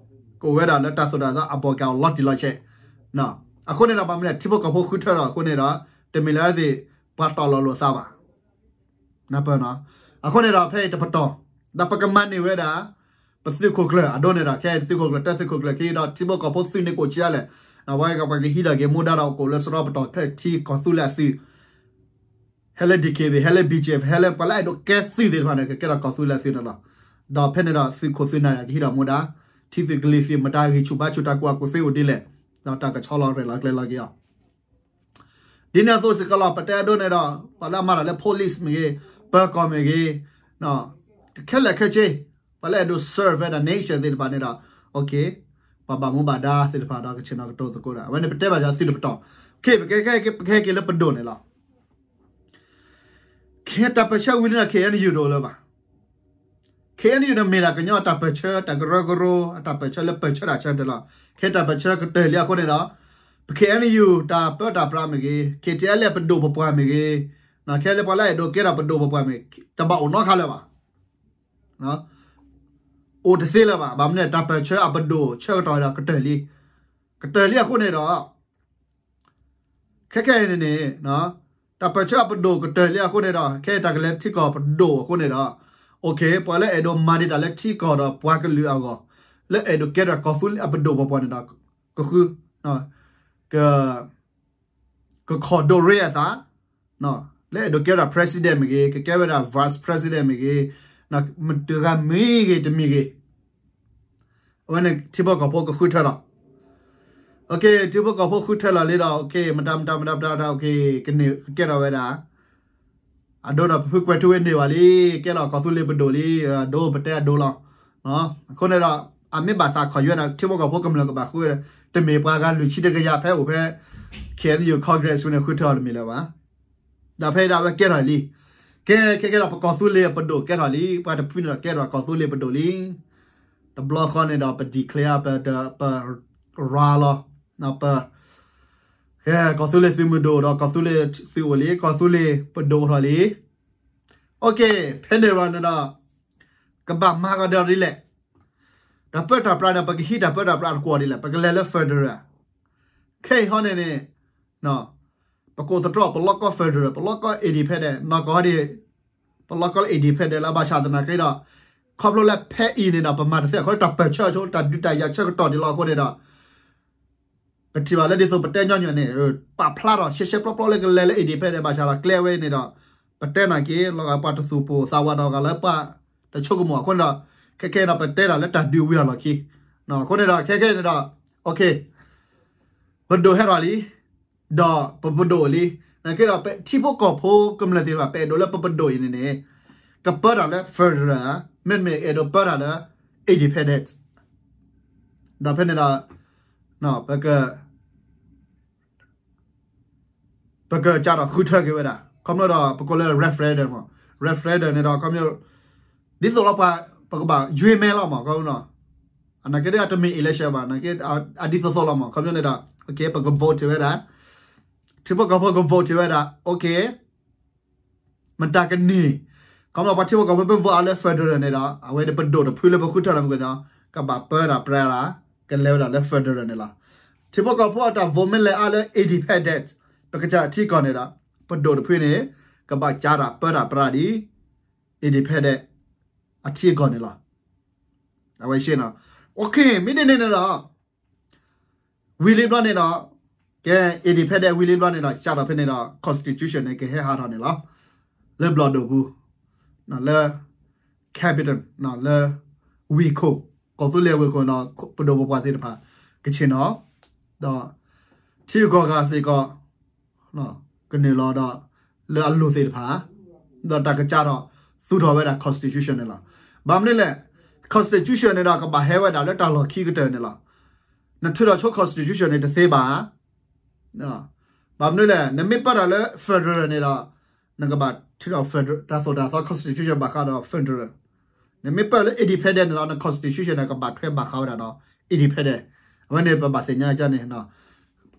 ကအိၣ်ဝဲဒၣ်လၢတၢ်သိၣ်တၢ်သီအဘီၣ်ကးအီၤလီၤတံၢ်လီၤဆဲး. အဃိန့ၣ်ဒီး ဘၣ်မနုၤလဲၣ် ထံဖိကီၢ်ဖိဃုထၢဒီးအဃိန့ၣ်ဒီး တမ့ၢ်လၢအဝဲသ့ၣ် ပှၤတီၢ်လီၤလိာ်သးဘၣ်. နၢ်ပၢၢ်နီၤ. အဃိန့ၣ်ဒီး ဖဲအံၤတပတီၢ် ဒီးပကမၤန့ၢ်ဝဲဒၣ် ပသုးခိၣ်ကျၢၢ်အဒိန့ၣ်ဒီး ခဲအံၤသုးခိၣ်ကျၢၢ်တၢ သုးခိၣ်ကျၢၢ်ခံဒီး ထံဖိကီၢ်ဖိသုးန့ၣ်ကအိၣ်ဆံးအါလဲၣ်. ဝဲကပှၤကဟံးထီၣ်က့ၤမူဒါဒီး ကအိၣ်လၢစရီပတီၢ်ခဲထံကီၢ်သူလ့ၤအသုး ဟဲလၢ D K B A ဟဲလၢ B G F ဟဲလၢပှၤလၢအဲၣ်ဒိးကဲသုးသ့ၣ်တဖၣ်န့ၣ် ကကဲထီၣ်ကီၢ်သူလ့ၤအသုးန့ၣ်လီၤ. ဒီးဖဲန့ၣ်ဒီးသုးခိၣ်သုးနၢ်ကဟံးထီၣ်မူဒါ ထံသုးကလံၤသုးမတၤဂံၢ်ဆူၣ်ဘါဆူၣ် တၢ်ကူၣ်ဘၣ်ကူၣ်သ့အိၣ်ဒ်လဲၣ်, ဒီးတၢ်ကဆီလီၤရဲၣ်လီၤကျဲၤလီၤက့ၤအီၤ ဒ်န့ၣ်အသိးစ့ၢ်ကီးလီၤ. ပတဲအဒိန့ၣ်ဒီး ပှၤလၢအမၤတၢ်လၢ police မ့ၢ်ဂ့ၤ, ပၢၤကီၢ်မ့ၢ်ဂ့ၤ, ခဲလၢာ်ခဲဆ့ ပှၤလၢအဲၣ်ဒိး serve the nation သ့ၣ်တဖၣ်န့ၣ်ဒီး okay ပှၤဘၣ်မူဘၣ်ဒါသ့ၣ်တဖၣ်ဒီး ကဆ့ၣ်နီၤကတိၤသကိးဒၣ် အဝဲန့ၣ်ပတဲဘၣ်ယၤသုးတပတီၢ်. Okay ပကဲကဲကဲကဲက့ၤလၢပဒိၣ်န့ၣ်လီၤ. ခဲတၢ်ပၢၢ်ဆၢဝံၤလံဒီး K N U တအိၣ်လၢၤဘၣ်. K N U န့ၣ်မ့ၢ်ဒၣ်ကညီအတၢ်ပၢၢ်ဆၢ တၢ်ကရၢကရိ အတၢ်ပၢၢ်ဆၢလၢပၢၢ်ဆၢတၢ်ဆၢတဲလီၤ. ခဲတၢ်ပၢၢ်ဆၢကတၢၢ်လံအဃိန့ၣ်ဒီး ပ K N U တၢ်ပၢတၢ်ပြးမ့ၢ်ဂ့ၤ, K T L A ပဒိၣ်ပပှၢ်မ့ၢ်ဂ့ၤ, ခဲလၢပှၤလၢအဲၣ်ဒိးကဲထီၣ်ပဒိၣ်ပပှၢ်မ့ၢ် တဘၣ်အိၣ်နီတခါလၢၤဘၣ်. အိၣ်တသ့လၢၤဘၣ်. ဘၣ်မနုၤလဲၣ် တၢ်ပၢၢ်ဆၢအပဒိၣ်ဆၢကတီၢ်ဒီးကတၢၢ်လံ. ကတၢၢ်လံအဃိန့ၣ်ဒီး ခဲခဲအံၤန့ၣ်န့ၣ် တၢ်ပၢၢ်ဆၢအပဒိၣ်ကတၢၢ်လံအဃိန့ၣ်ဒီး ခဲအံၤတၢ်ကလဲၤထံကီၢ်ပဒိၣ်အဃိန့ၣ်ဒီး okay ပှၤလၢအဲၣ်ဒိးမၤဒံးတၢ်လၢထံကီၢ်ဒီးပှၤကလုာ်အဂီၢ် လၢအဲၣ်ဒိးကဲထီၣ်ကီၢ်သူလ့ၤအပဒိၣ်ပပှၢ်န့ၣ်ဒီး ကဃု က ကခီၣ်ဒိၣ်ရ့အသး လၢအဲၣ်ဒိးကဲဝဲဒၣ် president မ့ၢ်ဂ့ၤ, ကကဲဝဲဒၣ် vice president မ့ၢ်ဂ့ၤ, မတၤဂၤမ့ၢ်ဂ့ၤတမံၤဂ့ၤ, အဝဲန့ၣ်ထံဖိကီၢ်ဖိကဃုထၢလီၤ. ထံဖိကီၢ်ဖိဃုထၢလီၤလံဒီး မတၤမတၤမတၤမတၤ ကကဲထီၣ်ဝဲဒၣ် အဒိဒီး ပဖုကွဲးထူဝ့န့ၢ်ဘၣ်လံ, ကဲထီၣ်ကီၢ်သူလ့ၤပဒိၣ်လံ, အဒိပတဲအဒိလီၤ. အဃိန့ၣ်ဒီး အမ့ၢ်ဘၣ်သးခီၣ်ယွဲဒၣ် ထံဖိကီၢ်ဖိကမျၢၢ်ကဘၣ်ဃုဝဲဒၣ်, တမ့ၢ်ပှၤဂၤလွံၢ်ဆံတကယၤဖဲအိၣ်ဖဲ K N U Congress ဝဲန့ၣ်ဃုထၢအီၤတမ့ၢ်လၢၤဘၣ်. ဒီးဖဲဒၣ်ဝဲကဲထီၣ်လံ, ကဲ ခဲကဲဒီးပကီၢ်သူလ့ၤပဒိၣ်ကဲထီၣ်လံ, ပှၤတဖုန့ၣ်ဒီးကဲထီၣ်ကီၢ်သူလ့ၤပဒိၣ်လံ. တဘျီဃီန့ၣ်ဒီး ပ declare ပ ပရၤလီၤ, ပ ကီၢ်သူလ့ၤသုးမုၢ်ဒိၣ်ဒီး ကီၢ်သူလ့ၤသုးအိၣ်လံ, ကီၢ်သူလ့ၤပဒိၣ်အိၣ်ထီၣ်လံ. ဖဲန့ၣ်ဘၣ်န့ၣ်ဒီး ကဘၣ်မၤကဒီးဒ်လဲၣ်. တၢ်ပၢတၢ်ပြးန့ၣ် ပကဟံးတၢ်ပၢတၢ်ပြးတကွီၢ်ဒ်လဲၣ်, ပကလဲၤလၢ federal. ခဲအံၤဟီန့ၣ်န့ၣ် ပကိးသတြီ ပလီၢ်ကီ federal, ပလီၢ်ကီ independent, နီၢ်ကီၢ်ဟီဒ် ပလီၢ်ကီ independent လၢဘၣ်ဆၣ်သနာ်က့ဒီး ခီဖျိလၢဖဲအံၤန့ၣ်ဒီး ပမၤတသ့အဃိ တၢ်ပၢၢ်ဆၢအဆိ တၢ်ဒုးတၢ်ယၤဆၢကတီၢ်ဒ်လီၤအဃိန့ၣ်ဒီး ပထံၣ်ဘၣ်လၢဒ်သိးပတဲညီညီန့ၣ် ပာ်ဖျါထီၣ်ရှဲရှဲပျီပျီလၢကလဲၤလၢ independent ဘၣ်ဆၣ်ဒီး ကျဲဝဲန့ၣ်ဒီး ပတဲနာ်က့ လီၤဂာ်ပှၤတသူၣ်ပိၢ်သးဝးဒီးဂၤလၢပှၤတဆိကမိၣ်အဃိန့ၣ်ဒီး ခဲခဲအံၤဒီး ပတဲတၢ်လၢ တၢ်ဒုးဝံၤအလီၢ်ခံ အဃိန့ၣ်ဒီး ခဲခဲအံၤန့ၣ်ဒီး ပဒိၣ်ဟဲထီၣ်လံ ဒီးပပဒိၣ်လံ. နာ်က့ဒီး ပထံဖိကီၢ်ဖိကမျၢၢ်သ့ၣ်တဖၣ် ပအဲၣ်ဒိးလၢပပဒိၣ်အံၤန့ၣ်န့ၣ် ကပၢတၢ်လၢ federal မ့တမ့ၢ်အဲၣ်ဒိးပၢတၢ်လၢ independent ဒီးဖဲန့ၣ်ဒီး ပက ပကစးထီၣ်ဃုထၢက့ၤဝဲဒၣ် ခီဖျိဒီး ပကိးလၢ referendum မး, referendum န့ၣ်ဒီး ခီဖျိ ဒ်သိးလီၤပှၤ ပကဘၣ်ယွ့မဲလီၤမး ခီဖျိ အနာ်က့ဒ်အတမ့ၢ် election ဘၣ် နာ်က့ အဒ်သိးသိးလီၤမး ခီဖျိန့ၣ်ဒီး ပက vote ဝဲဒၣ် ထံဖိကီၢ်ဖိက vote ဝဲဒၣ် မတၤကန့ၢ် ခီဖျိပှၤထံဖိကီၢ်ဖိမ့ၢ် vote အါလၢ federal န့ၣ်ဒီး အဝဲန့ၣ်ပဒိၣ်တဖုလၢပဃုထၢလီၤမ့ၢ်ကဒီး ကဘၣ်ပၢတၢ်ပြးတၢ် ကလဲၤဝဲဒၣ်လၢ federal န့ၣ်လီၤ. ထံဖိကီၢ်ဖိအတၢ် vote မ့ၢ်လဲၤအါလၢ independent ပကစၢ်ထံကီၢ်န့ၣ်ဒီး ပဒိၣ်တဖုန့ၣ် ကဘၣ်ကးတၢ်ပၢတၢ်ပြးဒ် independent အထံအကီၢ်န့ၣ်လီၤ. အဝဲရှ့နီၤ မ့ၢ်ဒ်န့ၣ်န့ၣ်ဒီး ဝံၤလံဘျီန့ၣ်ဒီး ကဲ independent ဝံၤလံဘျီန့ၣ်ဒီး စးထီၣ်ဖဲန့ၣ်ဒီး constitution န့ၣ် ကဟဲဟးထီၣ်န့ၣ်လီၤ. လၢဘျီၣ်ဒိၣ်ပူၤ လၢ capital လၢ ဝ့ၢ်ခိၣ် ကီၢ်သူလ့ၤဝ့ၢ်ခိၣ်ဒီး ပဒိၣ်ပပှၢ်သ့ၣ်တဖၣ် ကဆ့ၣ်နီၤ ဒီး ထံဂုၤကီၢ်ဂၤစ့ၢ်ကီး ကနုာ်လီၤဒီး လၢအလိၤသ့ၣ်တဖၣ် ဒီးတၢ်ကစးထီၣ်သူၣ်ထီၣ်ဝဲဒၣ် constitution န့ၣ်လီၤ. ဘၣ်မနုၤလဲၣ် constitution န့ၣ်ဒီး ကဘၣ်ဟဲဝဲဒၣ်လၢတၢ်လီၢ်ခံကတၢၢ်န့ၣ်လီၤ. နထုးထီၣ်ဆိ constitution န့ၣ်တသ့ဘၣ်. ဘၣ်မနုၤလဲၣ် နမ့ၢ်ပၢတၢ်လၢ federal န့ၣ်ဒီး နကဘၣ်ထုးထီၣ် federal တၢ်သိၣ်တၢ်သီ constitution ဘၣ်ဃးဒီး federal နမ့ၢ်ပၢလၢ independent န့ၣ်ဒီး န constitution န့ၣ် ကဘၣ်ထွဲဘၣ်ဃးဝဲဒၣ်ဒီး independent အဝဲန့ၣ် ပဘၣ်သ့ၣ်ညါကန့ၣ်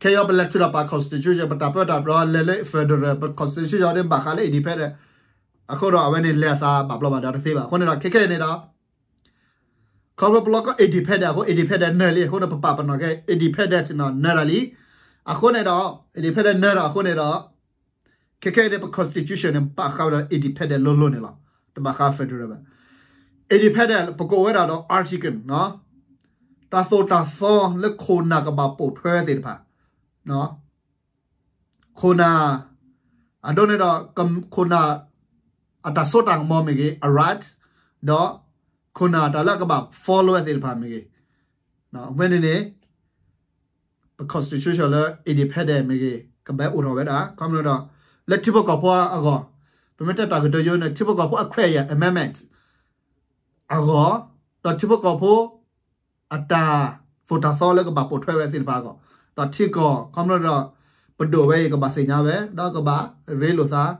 ခဲအံၤပလဲၤထုးထီၣ်ပ constitution ပတၢ်ပၢတၢ်ပြးလဲၤလၢ federal ပ constitution န့ၣ်ဘၣ်ဃးလၢ independent အဃိဒီး အဝဲန့ၣ်လဲၤအသးဘၣ်ဘျီဘၣ်ဒါတသ့ဘၣ်. အဃိန့ၣ်ဒီး ခဲခဲအံၤန့ၣ်ဒီး ခီဖျိပလီၢ်ကီ independent အဃိ independent နၢၤလံ အဃိန့ၣ် ပပာ်ပနီၣ်ကဲ independent န့ၣ် နၢၤတၢ်လံ. အဃိန့ၣ်ဒီး independent နၢၤတၢ်အဃိန့ၣ်ဒီး ခဲခဲအံၤန့ၣ် ပ constitution န့ၣ် ဘၣ်ဃးဝဲဒီး independent လိၤလိၤန့ၣ်လီၤ. တဘၣ်ဃး federal ဘၣ်. independent ပကအိၣ်ဝဲဒၣ်ဒီး article တၢ်သိၣ်တၢ်သီလၢခိၣ်နၢ်ကဘၣ်ပိာ်ထွဲသ့ၣ်တဖၣ် ခိၣ်နၢ် အဒိန့ၣ်ဒီး ခိၣ်နၢ် အတၢ်စိတၢ်ကမီၤမ့ၢ်ဂ့ၤ အ right ဒီး ခိၣ်နၢ်တၢ်လၢကဘၣ် follow သ့ၣ်တဖၣ်မ့ၢ်ဂ့ၤ အဝဲန့ၣ်န့ၣ် ပ constitution လၢ independent မ့ၢ်ဂ့ၤ ကဘၣ်အိၣ်ထီၣ်ဝဲဒၣ် ခီဖျိဒီး လၢထံဖိကီၢ်ဖိအဂီၢ် ပမ့ၢ်တဲတၢ်ကတိၤယိန့ၣ် ထံဖိကီၢ်ဖိအခွဲးယာ် amendment အဂီၢ် ဒီးထံဖိကီၢ်ဖိ အတၢ်သိၣ်တၢ်သီလၢကဘၣ်ပိာ်ထွဲဝဲသ့ၣ်တဖၣ်အဂီၢ် ဒီးထံကီၢ် ခီဖျိဒီး ပဒိၣ်ဝဲအံၤကဘၣ်သ့ၣ်ညါဝဲ ဒီးကဘၣ်ရ့လိာ်သး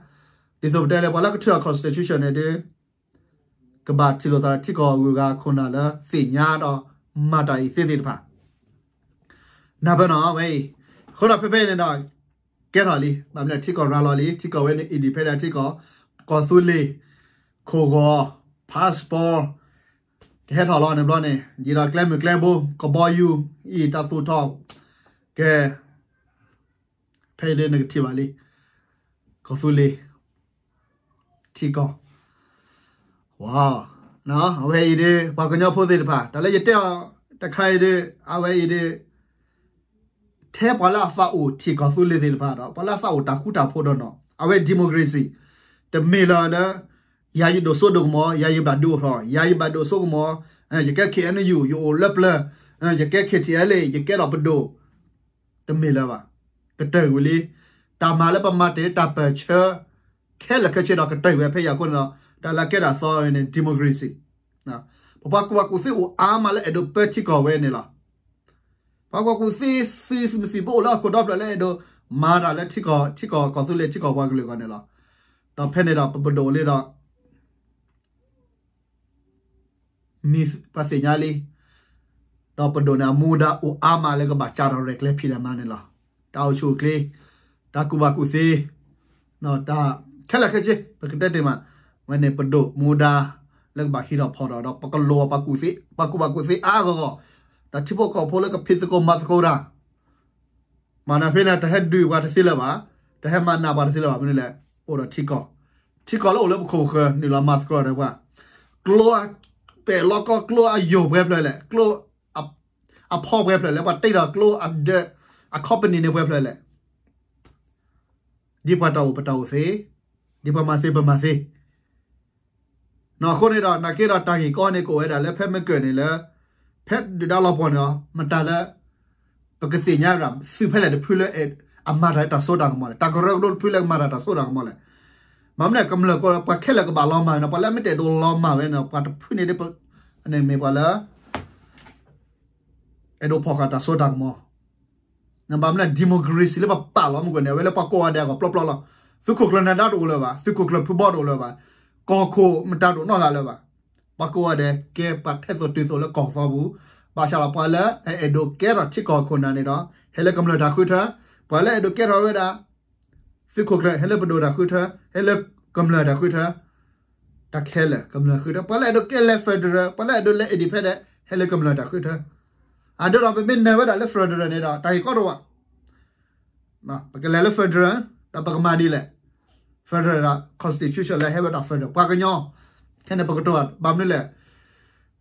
ဒ်သိးပတဲလၢပှၤလၢကထုးထီၣ် constitution န့ၣ်ဒီး ကဘၣ်ထံၣ်လိာ်သးထံကီၢ်ဂုၤဂၤခိၣ်နၢ်လၢ သ့ၣ်ညါဒီးမၤတၢ်အံၤသ့သ့ၣ်တဖၣ် နၢ်ပၢၢ်နီၤဝဲအံၤ အဃိဒီးဖဲဖဲအံၤန့ၣ်ဒီး ကဲထီၣ်လံ ဘၣ်မနုၤထံကီၢ်ရၤလီၤလံ ထံကီၢ်ဝဲန့ၣ် independent ထံကီၢ် ကီၢ်သူလ့ၤ ခိၣ်ဂီၤ passport ကဟဲထီၣ်လီၤန့ၣ်ဘျီန့ၣ် ယံာ်ဒီးကျဲမုၢ်ကျဲဘိ ကဘီယူၤ အံၤတၢ်သူၣ်ထီၣ် ကဲ ဖဲအံၤဒ်နကထံၣ်ဘၣ်လံ ကီၢ်သူလ့ၤ ထံကီၢ် ဝါ အဝဲအံၤဒ် ပှၤကညီဖိသ့ၣ်တဖၣ် တၢ်လၢယတဲအီၤတခါအံၤဒ် အဝဲအံၤဒ် ထဲပှၤလၢအသးအိၣ်ထံကီၢ်သူလ့ၤသ့ၣ်တဖၣ်ဒီး ပှၤလၢအသးအိၣ်တၢ်ဃူတၢ်ဖိးဒီးနီၤ အဝဲ democracy တမ့ၢ်လၢၤလၢ ယၤယဒိၣ်စိဒိၣ်ကမီၤ ယၤယဘၣ်ဒုးအိၣ်ထီၣ် ယၤယဘၣ်ဒိၣ်စိကမီၤ ယကဲ K N U ယအိၣ်လၢပျၢၤ ယကဲ K T L A ယကဲဒီးပဒိၣ် တမ့ၢ်လၢၤဘၣ် ကတၢၢ်ဝံၤလံ တၢ်မၤလၢပမၤတ့ၢ်တၢ်ပၢၢ်ဆၢ ခဲလၢာ်ခဲဆ့ဒီးကတၢၢ်ဝံၤဖဲယၤအဃိန့ၣ်ဒီး တၢ်လၢကဲတၢ်သီန့ၣ် democracy ပပှၤကူၣ်ဘၣ်ကူၣ်သ့အိၣ်အါမးလၢအဲၣ်ဒိးပၢထံကီၢ်ဝဲန့ၣ်လီၤ. ပှၤကူၣ်ဘၣ်ကူၣ်သ့ သုးမုၢ်သံၣ်ဘိအိၣ်လၢဟီၣ်ခိၣ်ဒီဖျၢၣ်လၢအဲၣ်ဒိးမၤတၢ်လၢထံကီၢ် ထံကီၢ်ကီၢ်သူလ့ၤထံကီၢ်ပှၤကလုာ်အဂီၢ်န့ၣ်လီၤ. ဒီးဖဲန့ၣ်ဒီးပပဒိၣ်လံဒီး မ့ၢ်ပှၤသ့ၣ်ညါလံ ဒီးပဒိၣ်န့ၣ် အမူဒါအိၣ်အါမးလၢကဘၣ်စးထီၣ်ရဲၣ်ကျဲၤဖံးတၢ်မၤန့ၣ်လီၤ. တၢ်အိၣ်ဆူၣ်အိၣ်ချ့, တၢ်ကူၣ်ဘၣ်ကူၣ်သ့, တၢ်ခဲလၢာ်ခဲဆ့ ပကတဲတ့ၢ်မး, ဝဲန့ၣ်ပဒိၣ်မူဒါ လၢကဘၣ်ဟံးထီၣ်ဖီၣ်ထီၣ်ဒီး ပကလိၣ် ပှၤကူၣ်ဘၣ်ကူၣ်သ့အါအါဂီၢ်ဂီၢ်, ဒီးထံဖိကီၢ်ဖိလၢကဖံးသကိးမၤသကိးတၢ် မၤနၢၤဖဲန့ၣ် တဟဲဒုးပှၤတသ့လၢၤဘၣ်, တဟဲမၤနးပှၤတသ့လၢၤဘၣ်, မနုၤလဲၣ်, အိၣ်ဒီးထံကီၢ်, ထံကီၢ်လၢအိၣ်လၢပခိၣ်ပဃၢၤ နုာ်လီၤမၤသကိးဒီးပှၤ, ကျိ ပဲာ်လီၢ်ကီၢ်ကျိအယိာ်ပှဲၤဖျၢၣ်လဲၣ်, ကျိ အဖီပှဲၤဖျၢၣ်လဲၣ်, ပှၤတ့ဒီးကျိအဒၢး အcompanyန့ၣ်ပှဲၤဖျၢၣ်လဲၣ်, ဒ်ပှၤတၢ်အိၣ်ပတၢ်အိၣ်သ့, ဒ်ပှၤမၤသ့ပမၤသ့ အဃိန့ၣ်ဒီး နာ်က့ဒီးတၢ်ဂ့ၢ်ကီန့ၣ် ကအိၣ်ဝဲဒၣ်လၢဖဲမ့ၢ်ကၢၢ်န့ၣ်လၢ ဖဲဒုၣ်ဒါလီၤပှီၢ်န့ၣ်ဒီး မတၤလၢ ပကသ့ၣ်ညါဝဲဒၣ် သုးဖဲလဲၣ်တဖုလၢ အမၤတၢ်လၢတၢ်စိတၢ်ကမီၤလဲၣ်, တၢ်ကရၢကရိတဖုလၢကမၤတၢ်တၢ်စိတၢ်ကမီၤလဲၣ်. ဘၣ်မနုၤလဲၣ် ကမျၢၢ်ကီၢ် ပှၤခဲလၢာ်ကဘၣ်လီၤမၢ်ဝဲန့ၣ်, ပှၤလၢမ့ၢ်တအဲၣ်ဒိးလီၤမၢ်ဝဲန့ၣ် ပှၤတဖုန့ၣ် မ့ၢ်ပှၤလၢ အဲၣ်ဒိးဖီၣ်ဃာ်တၢ်စိတၢ်ကမီၤ ဘၣ်မနုၤ democracy လၢပပာ်လီၤမူကွံာ်န့ၣ် အဝဲလၢပှၤကိးဂၤဒဲးအဂီၢ်ပျီပျီလီၤ. သုးခိၣ်ကျၢၢ်နၢၤဒါတအိၣ်လၢၤဘၣ်, သုးခိၣ်ကျၢၢ်ဖုဘီတအိၣ်လၢၤဘၣ်, ကီၢ်ခိၣ်မတၤတအိၣ်နီတဂၤလၢၤဘၣ်. ပှၤကိးဂၤဒဲးကဲပှၤထဲသိးတုၤသိးလၢကီၢ်သီပူၤ, ဘၣ်ဆၣ်ဒီးပှၤလၢအအဲၣ်ဒိးကဲထီၣ်ထံကီၢ်ခိၣ်နၢ်န့ၣ်ဒီး ဟဲလၢကမျၢၢ်တၢ်ဃုထၢ, ပှၤလၢအဲၣ်ဒိးကဲထီၣ်ဝဲဒၣ် သုးခိၣ်ကျၢၢ် ဟဲလၢပဒိၣ်တၢ်ဃုထၢ, ဟဲလၢကမျၢၢ်တၢ်ဃုထၢ, တၢ်ခဲလၢာ်ကမျၢၢ်ဃုထၢ, ပှၤလၢအဲၣ်ဒိးကဲလဲၤ federal, ပှၤလၢအဲၣ်ဒိးလဲၤ independent ဟဲလၢကမျၢၢ်တၢ်ဃုထၢ. အဒိဒီးပမ့ၢ်နၢၤဝဲဒၣ်လၢ federal န့ၣ်ဒီး တၢ်ဂ့ၢ်ကီတဝၢ် ပကလဲၤလၢ federal ဒီးပကမၤဒ်လဲၣ်. federal ဒီး constitution လၢဟဲဝဲဒၣ် federal ပှၤကညီ, ခဲန့ၣ်ပကတိၤဘၣ်မနုၤလဲၣ်.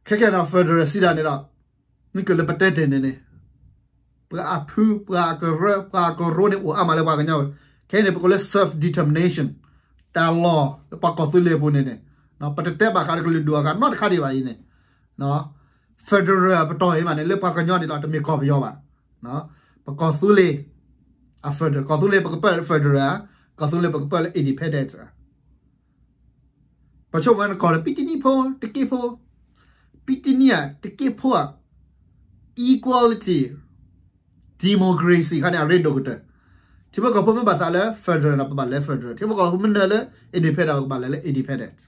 ခဲခဲဒီး federal စံးဒၣ်န့ၣ်ဒီး မ့ၢ်ကလၢပတဲတ့ၢ်န့ၣ်န့ၣ် ပှၤအဖု ပှၤအကရၢ ပှၤကရိန့ၣ်အိၣ်အါမးလၢပှၤကညီဝဲ, ခဲအံၤန့ၣ် ပကိးလၢ self determination တၢ်လီၢ်လၢပှၤကီၢ်သူလ့ၤအပူၤန့ၣ်န့ၣ်, ပတတဲဘၣ်ဃးဒီးကလုာ်ဒူၣ်အဂၤနီတခါဒံးဘၣ်အံၤန့ၣ်, federal ပတီၢ်အံၤမးန့ၣ် လၢပှၤကညီန့ၣ်ဒီး တမ့ၢ်ကီၢ်ပယီၤဘၣ်, ပကီၢ်သူလ့ၤ အ federal ကီၢ်သူလ့ၤပကပၢၢ်လၢ federal, ကီၢ်သူလ့ၤပကပၢၢ်လၢ independent ပဆိကမိၣ်ဝဲနကီၢ်လၢ ပံတနံၣ်ဖိ တက့ၢ်ဖိ, ပံတနံၣ်ဧါ တက့ၢ်ဖိဧါ, equality, democracy ခါန့ၣ် အရ့ဒိၣ်ကတၢၢ်. ထံဖိကီၢ်ဖိမ့ၢ်ဘၣ်သးလၢ federal ဒီး ပဘၣ်လဲၤ federal, ထံဖိကီၢ်ဖိမ့ၢ်နၢၤလၢ independent ဒီး ပဘၣ်လဲၤလၢ independent.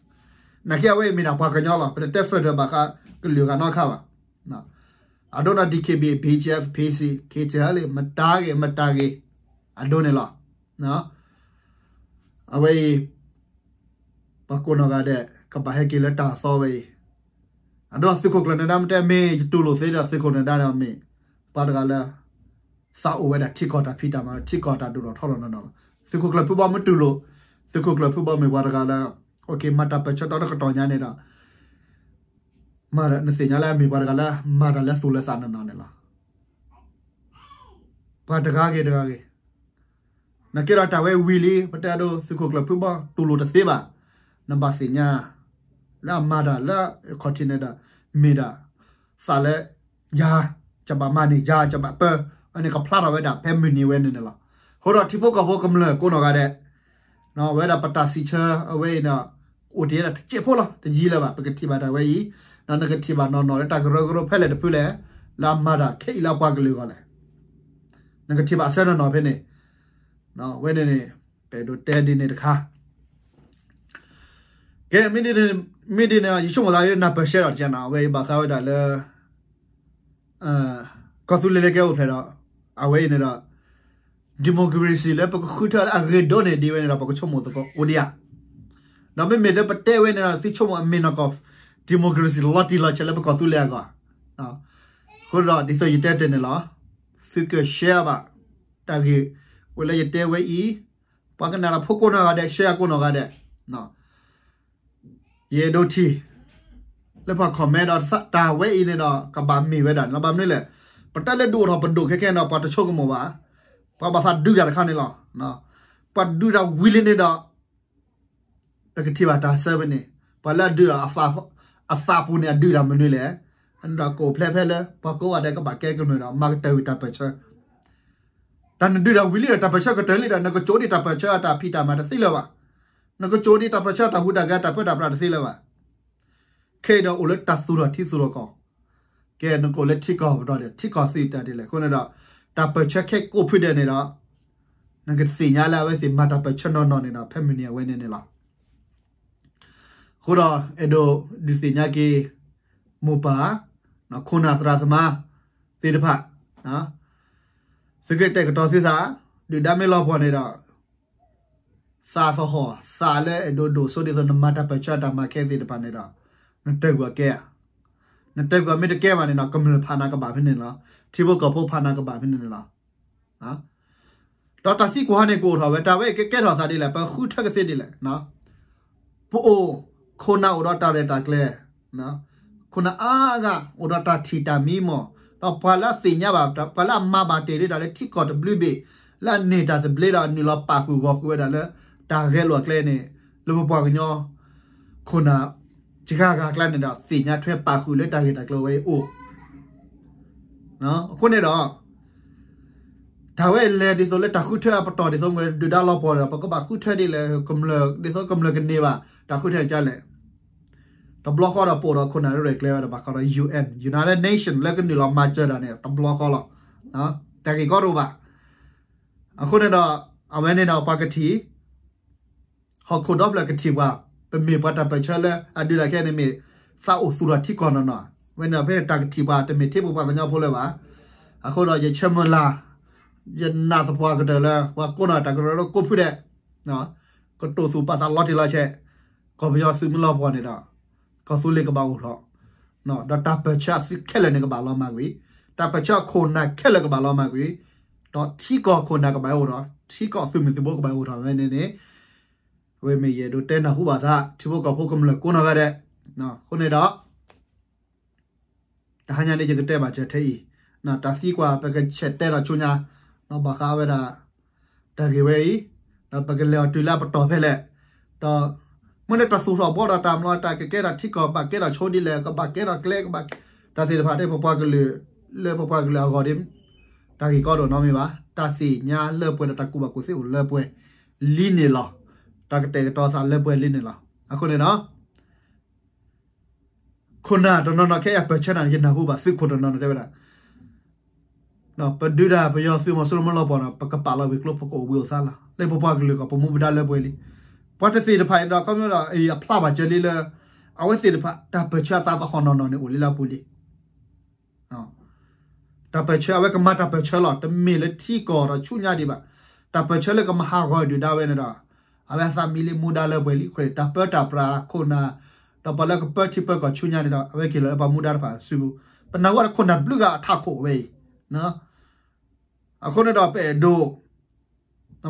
နာ်က့အဝဲအံၤမ့ၢ်ဒၣ်ပှၤကညီလီၤ, ပတတဲ federal ဘၣ်ဃးကလုာ်ဂၤနီတခါဘၣ်. အဒိဒီး DKBA, BGF, PC, KTLA မတၤဂ့ၤ မတၤဂ့ၤ အဒိန့ၣ်လီၤ. အဝဲအံၤ ပှၤကိးနီၢ်ဂၤဒဲး ကဘၣ်ဟဲက့ၤလၢတၢ်သီဝဲအံၤ, အဒိသုးခိၣ်ကျၢၢ်နၢၤဒါမ့ၢ်တဲမ့ၢ် ယတူၢ်လိာ်သ့ဒီးသုးခိၣ်နၢၤဒါန့ၣ်မ့ၢ် ပှၤတဂၤလၢ သးအိၣ်ဝဲဒၣ်ထံကီၢ်တၢ်ဖံးတၢ်မၤ ထံကီၢ်တၢ်ဒိၣ်ထီၣ်ထီထီၣ်နီၢ်နီၢ်လီၤ. သုးခိၣ်ကျၢၢ်ဖုဘီမ့ၢ်တူၢ်လိာ်, သုးခိၣ်ကျၢၢ်ဖုဘီမ့ၢ်ပှၤတဂၤလၢ မၤတၢ်ပၢၢ်ဆၢဒီတကတီၢ်ညါန့ၣ်ဒီး နသ့ၣ်ညါလၢအမ့ၢ်ပှၤတဂၤလၢ မၤတၢ်လၢသူၣ်လၢသးနီၢ်နီၢ်န့ၣ်လီၤ. ပှၤတဂၤဂ့ၤတဂၤဂ့ၤ, နကဲဒီးတၢ်ဝဲဝံၤလံ ပတဲအဒိ သုးခိၣ်ကျၢၢ်ဖုဘီတူၢ်လိာ်တသ့ဘၣ်. နဘၣ်သ့ၣ်ညါ လၢအမၤတၢ်လၢ continent ဒီး မ့ၢ်ဒၣ် သးလၢ ယၤ ကဘၣ်မၤန့ၢ် ယၤကဘၣ်ပၢ အန့ၣ်ကဖျါထီၣ်ဝဲဒၣ်ဖဲမုၢ်နံၤဝဲန့ၣ်န့ၣ်လီၤ. အဃိဒီးထံဖိကီၢ်ဖိကမျၢၢ်ကိးနီၢ်ဂၤဒဲး ဝဲဒၣ်ပတၢ်စံးဆၢအဝဲအံၤန့ၣ် အိၣ်တ့ၢ်ဒၣ်တစဲးဖိလီၤ တယံာ်လၢၤဘၣ် ပကထံၣ်ဘၣ်တၢ်ဝဲအံၤ, ဒီးနကထံၣ်ဘၣ်နီၢ်နီၢ်လၢတၢ်ကရၢကရိဖဲလဲၣ်တဖုလဲၣ် လၢအမၤတၢ်ခဲအံၤလၢအပှၤကလုာ်အဂီၢ်လဲၣ်. နကထံၣ်ဘၣ်အဆၢနီၢ်နီၢ်ဖဲန့ၣ်, ဝဲန့ၣ်န့ၣ် ပအဲၣ်ဒိးတဲဒ်န့ၣ်တခါ ကဲ မ့ၢ်ဒ်န့ၣ် ယဆိကမိၣ်သးလၢနၢ်ပၢၢ်ဆှၢဒီးတကဲနီၤ အဝဲအံၤဘၣ်ဃးဝဲဒၣ်လၢ ကီၢ်သူလ့ၤလၢကဲအိၣ်ဖျဲၣ်ဒီး အဝဲအံၤန့ၣ်ဒီး democracy လၢပကဃုထၢလၢအဂ့ၤဒိၣ်န့ၢ်ဒံးဝဲန့ၣ်ဒီး ပကဆိကမိၣ်သကိးအိၣ်ဒံးဧါ. ဒီးမ့မ့ၢ်လၢပတဲဝဲန့ၣ်ဒီး သုဆိကမိၣ်အမ့ၢ်နီၢ်ကီၢ် democracy လီၤတံၢ်လီၤဆဲးလၢပကီၢ်သူလ့ၤအဂီၢ်, အဃိဒီးဒ်သိးယတဲတ့ၢ်န့ၣ်လီၤ. သုက share ဘၣ် တၢ်ဂ့ၢ် ဝဲလၢယတဲဝဲအံၤ, ပှၤကနၣ်တၢ်ဖိကိးနီၢ်ဂၤဒဲး share ကိးနီၢ်ဂၤဒဲး ယအဲၣ်ဒိးထံၣ် လၢပှၤ comment ဒီးတၢ်ဝဲအံၤန့ၣ်ဒီး ကဘၣ်မ့ၢ်ဝဲဒၣ်န့ၣ်လီၤ. ဘၣ်မနုၤလဲၣ်, ပတၢ်လၢဒုးအိၣ်ထီၣ်ပဒိၣ်ခဲခဲန့ၣ်ဒီး ပှၤတဆိကမိၣ်ဘၣ်, ပှၤဘၣ်သးဒုးတၢ်တခါန့ၣ်လီၤ. ပှၤဒုးတၢ်ဝံၤလံန့ၣ်ဒီး ပကထံၣ်ဘၣ်တၢ်ဆၢဖဲန့ၣ်, ပှၤလၢအဒုးဒီး အသးပူၤန့ၣ် အဒုးတၢ်မနုၤလဲၣ်, အန့ၣ်ဒီးကအိၣ်ဖျဲၣ်ဖဲလၢ ပှၤကိးဂၤဒဲးကဘၣ်ကဲကမျၢၢ်ဒီး မၤကတၢၢ်ဝံၤတၢ်ပၢၢ်ဆၢ တၢ်နဒုးတၢ်ဝံၤလံဒီး တၢ်ပၢၢ်ဆၢကတၢၢ်လံဒီး နကကိးဒံးတၢ်ပၢၢ်ဆၢအတၢ်ဖံးတၢ်မၤတသ့လၢၤဘၣ်. နကကိးဒံးတၢ်ပၢၢ်ဆၢအတၢ်ဟူးတၢ်ဂဲၤတၢ်ပၢတၢ်ပြးတသ့လၢၤဘၣ်. ခဲအံၤဒီးအိၣ်လၢတၢ်သူၣ်ထီၣ်ထံသူၣ်ထီၣ်ကီၢ်, ကဲနကအိၣ်လၢထံကီၢ်ပတီၢ်ဒီး ထံကီၢ်သ့ၣ်တၢ်ဒ်လဲၣ်. အဃိန့ၣ်ဒီး တၢ်ပၢၢ်ဆၢခဲကိးဖုဒဲးန့ၣ်ဒီး နကသ့ၣ်ညါလၢအဝဲသ့ၣ်မၤတၢ်ပၢၢ်ဆၢနီၢ်နီၢ်န့ၣ်ဒီး ဖဲမုၢ်နံၤအဝဲန့ၣ်န့ၣ်လီၤ. အဃိဒီး အဲၣ်ဒိးဒုးသ့ၣ်ညါက့ၤ မိၢ်ပၢ် ခိၣ်နၢ်သရၣ်သမါသ့ၣ်တဖၣ်, သု သုကတဲာ်ကတီၤသုသး, ဒုၣ်ဒါမ့ၢ်လီၤပှီၢ်န့ၣ်ဒီး သးသဟီၣ် သးလၢအဲၣ်ဒိးဒိၣ်စိဒ်သိးနမၤတၢ်ပၢၢ်ဆၢတၢ်မၤခဲသ့ၣ်တဖၣ်န့ၣ်ဒီး နတၢၢ်ကွံာ်အီၤကဲဧါ, နတၢၢ်ကွံာ်အီၤမ့ၢ်တကဲဘၣ်န့ၣ်ဒီး ကမျၢၢ်ဖးနၤကဘၣ်ဖဲန့ၣ်လီၤ. ထံဖိကီၢ်ဖိဖးနၤကဘၣ်ဖဲန့ၣ်လီၤ. ဒီးတၢ်သံကွၢ်န့ၣ်ကအိၣ်ထီၣ်ဝဲ တၢ်ဝဲအံၤကကဲထီၣ်သးဒ်လဲၣ်, ပဃုထၢကသ့ဒ်လဲၣ်. ပအိၣ်, ခိၣ်နၢ်အိၣ်ဒီးတၢ်ရဲၣ်တၢ်ကျဲၤ, ခိၣ်နၢ်အါဂၤအိၣ်ဒီးတၢ်ထံၣ်တၢ်မံမီၢ်, ဒီးပှၤလၢအသ့ၣ်ညါဘၣ်, ပှၤလၢအမၤဘၣ်တ့ၢ်ဒၣ်လၢထံကီၢ်တဘျုးဘ့ၣ်, လၢအန့ၢ်တၢ်သဘျ့ဒီးနုာ်လီၤပာ်ဃုာ်ဂီၤဃုာ်ဝဲဒၣ်လၢ တၢ်ဂဲၤလိာ်အကျဲန့ၣ်, လၢပပှၤကညီ ခိၣ်နၢ်စှၤဂၤအကျါန့ၣ်ဒီး သ့ၣ်ညါထွဲပာ်ဃုာ်လၢတၢ်ဂ့ၢ်တၢ်ကျိၤဝဲအံၤအိၣ်. အဃိန့ၣ်ဒီး တၢ်ဝဲလဲၤဒ်သိးလၢတၢ်ဃုထၢအပတီၢ်ဒ်သိးမ့ၢ်ဒုၣ်ဒါလီၤပှီၢ်ဒီး ပကဘၣ်ဃုထၢဒ်လဲၣ်, ဒ်သိးကမျၢၢ်ကန့ၢ်ဘၣ် တၢ်ဃုထၢကလဲၣ်. တဘျီဃီဒီးပအိၣ်ဒီးခိၣ်နၢ်ရဲၣ်ကျဲၤဝဲဒီးဘၣ်ဃးဒီး ယူၣ်အၣ်, United Nations လၢကနုာ်လီၤမၤစၢၤတၢ်န့ၣ် တဘျီဃီလီၤ. တၢ်ဂ့ၢ်ကီတအိၣ်ဘၣ်. အဃိန့ၣ်ဒီး အဝဲန့ၣ်ဒီးပှၤကထံၣ် ဟီၣ်ခိၣ်ဒီဖျၢၣ်ကထံၣ်ပှၤ, ပမ့ၢ်ပှၤတၢ်ပၢၢ်ဆၢလၢအဒုးတၢ်ခဲအံၤန့ၣ်မ့ၢ် သးအိၣ်သူၣ်ထီၣ်ထံကီၢ်နီၢ်နီၢ်, ဝဲန့ၣ်ဖဲတၢ်ကထံၣ်ပှၤတမ့ၢ်ထဲပပှၤကညီဖိလၢၤဘၣ်. အဃိဒီးယဆၢမုၢ်လၢ်, ယနာ်သပှၢ်ကတၢၢ်လၢ ပှၤကိးနီၢ်တၢ်ကရၢကရိကိးဖုဒဲး, ကတိၤသူၣ်ပာ်သးလီၤတံၢ်လီၤဆဲး, ကီၢ်ပယီၤသုးမုၢ်လီၤပှီၢ်န့ၣ်ဒီး ကီၢ်သူလ့ၤကဘၣ်အိၣ်ထီၣ်, ဒီးတၢ်ပၢၢ်ဆၢအသုးခဲလၢာ်န့ၣ်ကဘၣ်လီၤမၢ်ကွံာ်, တၢ်ပၢၢ်ဆၢအခိၣ်နၢ်ခဲလၢာ်ကဘၣ်လီၤမၢ်ကွံာ်, ဒီးထံကီၢ်ခိၣ်နၢ်ကဘၣ်အိၣ်ထီၣ်, ထံကီၢ်သုးမုၢ်သုးဘိကဘၣ်အိၣ်ထီၣ်ဝဲန့ၣ်န့ၣ်, အဝဲမ့ၢ်ယအဲၣ်ဒိးတဲနၢ်ဟူဘၣ်သး ထံဖိကီၢ်ဖိကမျၢၢ်ကိးနီၢ်ဂၤဒဲး. အဃိန့ၣ်ဒီး တဟါညါန့ၣ် ယကတဲဘၣ်စၢၤထဲအံၤ, တၢ်သံကွၢ်ပကဆဲးတဲဒီးဆူညါ, ဘၣ်ဃးဝဲဒၣ် တၢ်ဂ့ၢ်ဝဲအံၤ, ဒီးပကလဲၤအီၤတုၤလၢအပတီၢ်ဖဲလဲၣ်, ဒီးမ့ၢ်လၢတၢ်သူၣ်ထီၣ်ဘှီထီၣ်တၢ်မၤတၢ်ကကဲထီၣ်ထံကီၢ် ဘၣ်ကဲထီၣ်ဆိဒ်လဲၣ်, ကဘၣ်ကဲထီၣ်ကျဲ, တၢ်သ့ၣ်တဖၣ် ပပှၤကလုာ်, လၢပပှၤကလုာ်အဂီၢ်ဒ် တၢ်ဂ့ၢ်ကီတအိၣ်နီတမံၤဘၣ်. တၢ်သ့ၣ်ညါလၢပှဲၤဒီးတၢ်ကူၣ်ဘၣ်ကူၣ်သ့အိၣ်လၢပှဲၤလံန့ၣ်လီၤ. တၢ်ကတဲာ်ကတီၤသးလၢပှဲၤလံန့ၣ်လီၤ. အဃိန့ၣ်ဒီး ခိၣ်နၢ်တနီၤနီၤခဲအံၤအပၢၢ်ဆၢန့ၣ် ယနၢ်ဟူဘၣ်သုးခိၣ်တနီၤနီၤတဲဝဲဒၣ်, ပဒုးတၢ်ပယီၤသုးမီၤစိရိၤမ့ၢ်လီၤပှီၢ်န့ၣ် ပကပာ်လီၤဝံၤကျိ ပကအိၣ်ဘှံးအိၣ်သါလီၤ. လၢပပှၤကလုာ်ကီၢ် ပမူပဒါလၢပှဲၤလံ. ပှၤတသ့ၣ်တဖၣ်အံၤဒီး ခီဖျိဒီးအံၤအဖျါဘၣ်စၢၤလံလၢ အဝဲသ့ၣ်တဖၣ် တၢ်ပၢၢ်ဆၢအသးသဟီၣ်နီၢ်နီၢ်န့ၣ်အိၣ်လံလၢအပူၤလံ. တၢ်ပၢၢ်ဆၢ အဝဲကမၤတၢ်ပၢၢ်ဆၢလီၤ. တမ့ၢ်လၢထံကီၢ်ဒီးဆူညါဒံးဘၣ်. တၢ်ပၢၢ်ဆၢလၢကမၤဟးဂီၤဒုၣ်ဒါဝဲန့ၣ်ဒီး အဝဲအသးမံလံ မူဒါလၢပှဲၤလံ. အဃိန့ၣ် တၢ်ပၢတၢ်ပြးခိၣ်နၢ် ဒီးပှၤလၢကပၢထံပၢကီၢ်ဆူညါန့ၣ်ဒီး အဝဲက့ၤလီၤလၢပှၤမူဒါတဖၣ်စုပူၤ. ပနၢ်ဟူဝဲဒၣ်ခိၣ်နၢ်ဘျုးဂၤအထးခိၣ်ဝဲအံၤ အဃိန့ၣ်ဒီးပအဲၣ်ဒိး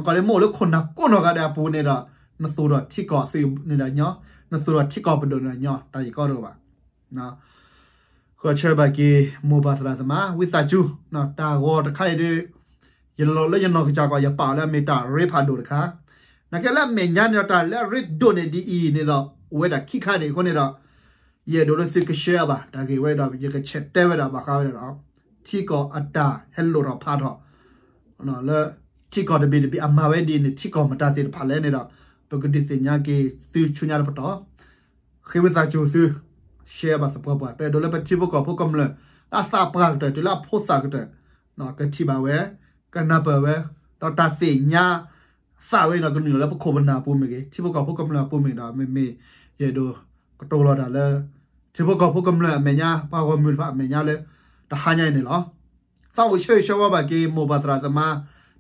ကီးလၢမ့ၢ်အိၣ်လၢခိၣ်နၢ်ကိးနီၢ်ဂၤဒဲးအပူၤန့ၣ်ဒီး နသူၣ်ထီၣ်ထံကီၢ်သုးန့ၣ်ဒီးညီ, နသူၣ်ထီၣ်ထံကီၢ်ပဒိၣ်န့ၣ်ဒီးညီ, တၢ်ဂ့ၢ်ကီတအိၣ်ဘၣ်. ဃုဆၢဘၣ်က့ၤ မိၢ်ပၢ်သရၣ်သမါ ဝံသးစူၤ, တၢ်ဂီၤတခါအံၤဒီး ယလီၤလၢယနီၢ်ကစၢ်ကီး ယပာ်အီၤလၢအမ့ၢ်တၢ်ရ့ဖးဒိၣ်တခါ, နာ်က့လၢအမဲာ်ညါန့ၣ်ဒီး တၢ်လၢအရ့ဒိၣ်န့ၢ်ဒ်အံၤန့ၣ်ဒီး အိၣ်ဝဲဒၣ်ခံခါန့ၣ်အဃိန့ၣ်ဒီး ယအဲၣ်ဒိးလၢသုကရှဲအီၤဘၣ် တၢ်ဂ့ၢ်ဝဲဒီး ယကဆဲးတဲဝဲဒၣ်ဘၣ်ဃးဝဲဒၣ်ဒီး ထံကီၢ်အတၢ်ဟဲလိၣ်ထီၣ်ဖးထီၣ် လၢထံကီၢ်တဘ့ၣ်တဘ့ၣ်အမၤဝဲဒ်အံၤန့ၣ် ထံကီၢ်မတၤသ့ၣ်တဖၣ်လဲၣ်န့ၣ်ဒီး ပကဒုးသ့ၣ်ညါက့ၤသုဆူညါတပတီၢ်, ဃ့ဝံသးစူၤသု ရှဲဘၣ်သပှၢ်ပှၢ် ပအဲၣ်ဒိးလၢပထံဖိကီၢ်ဖိကမျၢၢ် လၢအသးပှၢ်ကတၢၢ် တုၤလၢအဖိသၣ်ကတၢၢ် ကထံၣ်ဘၣ်ဝဲ ကနၢ်ပၢၢ်ဝဲ ဒီးတၢ်သ့ၣ်ညါသးဝဲအံၤဒီး ကနုာ်လီၤလၢပခိၣ်ပနၢ်အပူၤမ့ၢ်ဂ့ၤ ထံဖိကီၢ်ဖိကမျၢၢ်အပူၤမ့ၢ်ဂ့ၤဒီး မ့မ့ၢ်ယအဲၣ်ဒိးကတိၤလီၤတၢ်လၢ ထံဖိကီၢ်ဖိကမျၢၢ်အမဲာ်ညါ ပှၤဂီၢ်မုၢ်တဖၣ်အမဲာ်ညါလၢ တဟါညါအံၤန့ၣ်လီၤ. သးအိၣ်ဆၢဂ့ၤဆၢဝါဘၣ်က့ၤ မိၢ်ပၢ်သရၣ်သမါ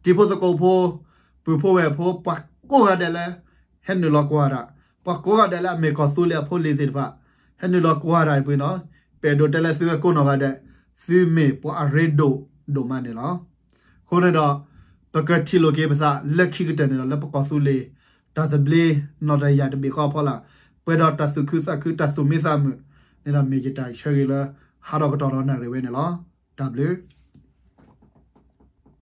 တံၤဖိသကိးဖိ ပုၢ်ဖိဝဲၢ်ဖိ ပှၤကိးဂၤဒဲးလၢ ဟဲနုာ်လီၤကွၢ်တၢ်, ပှၤကိးဂၤဒဲးလၢအမ့ၢ်ကီၢ်သူလ့ၤအဖိလံၤသ့ၣ်တဖၣ် ဟဲနုာ်လီၤကွၢ်တၢ်အံၤပူၤန့ၣ်လီၤ. ပအဲၣ်ဒိးတဲလၢသုဝဲကိးနီၢ်ဂၤဒဲး သုမ့ၢ်ပှၤအရ့ဒိၣ်ဒိၣ်မးန့ၣ်လီၤ. အဃိန့ၣ်ဒီး ပကထံၣ်လိာ်က့ၤပသးလၢခံကတၢၢ်န့ၣ်ဒီး လၢပကီၢ်သူလ့ၤ တၢ်သဘျ့နီၢ်တယၢ်တဘ့ၣ်ဃီအဖီလာ် ပှဲၤဒီးတၢ်သူၣ်ခုသးခု တၢ်သူၣ်မံသးမုာ်န့ၣ်ဒီး မ့ၢ်ယတၢ်ဆၢဂ့ၤလၢ ဟးထီၣ်ကတီၢ်ဒီးနၣ်ရံၣ်ဝဲန့ၣ်လီၤ. တၢ်ဘျုး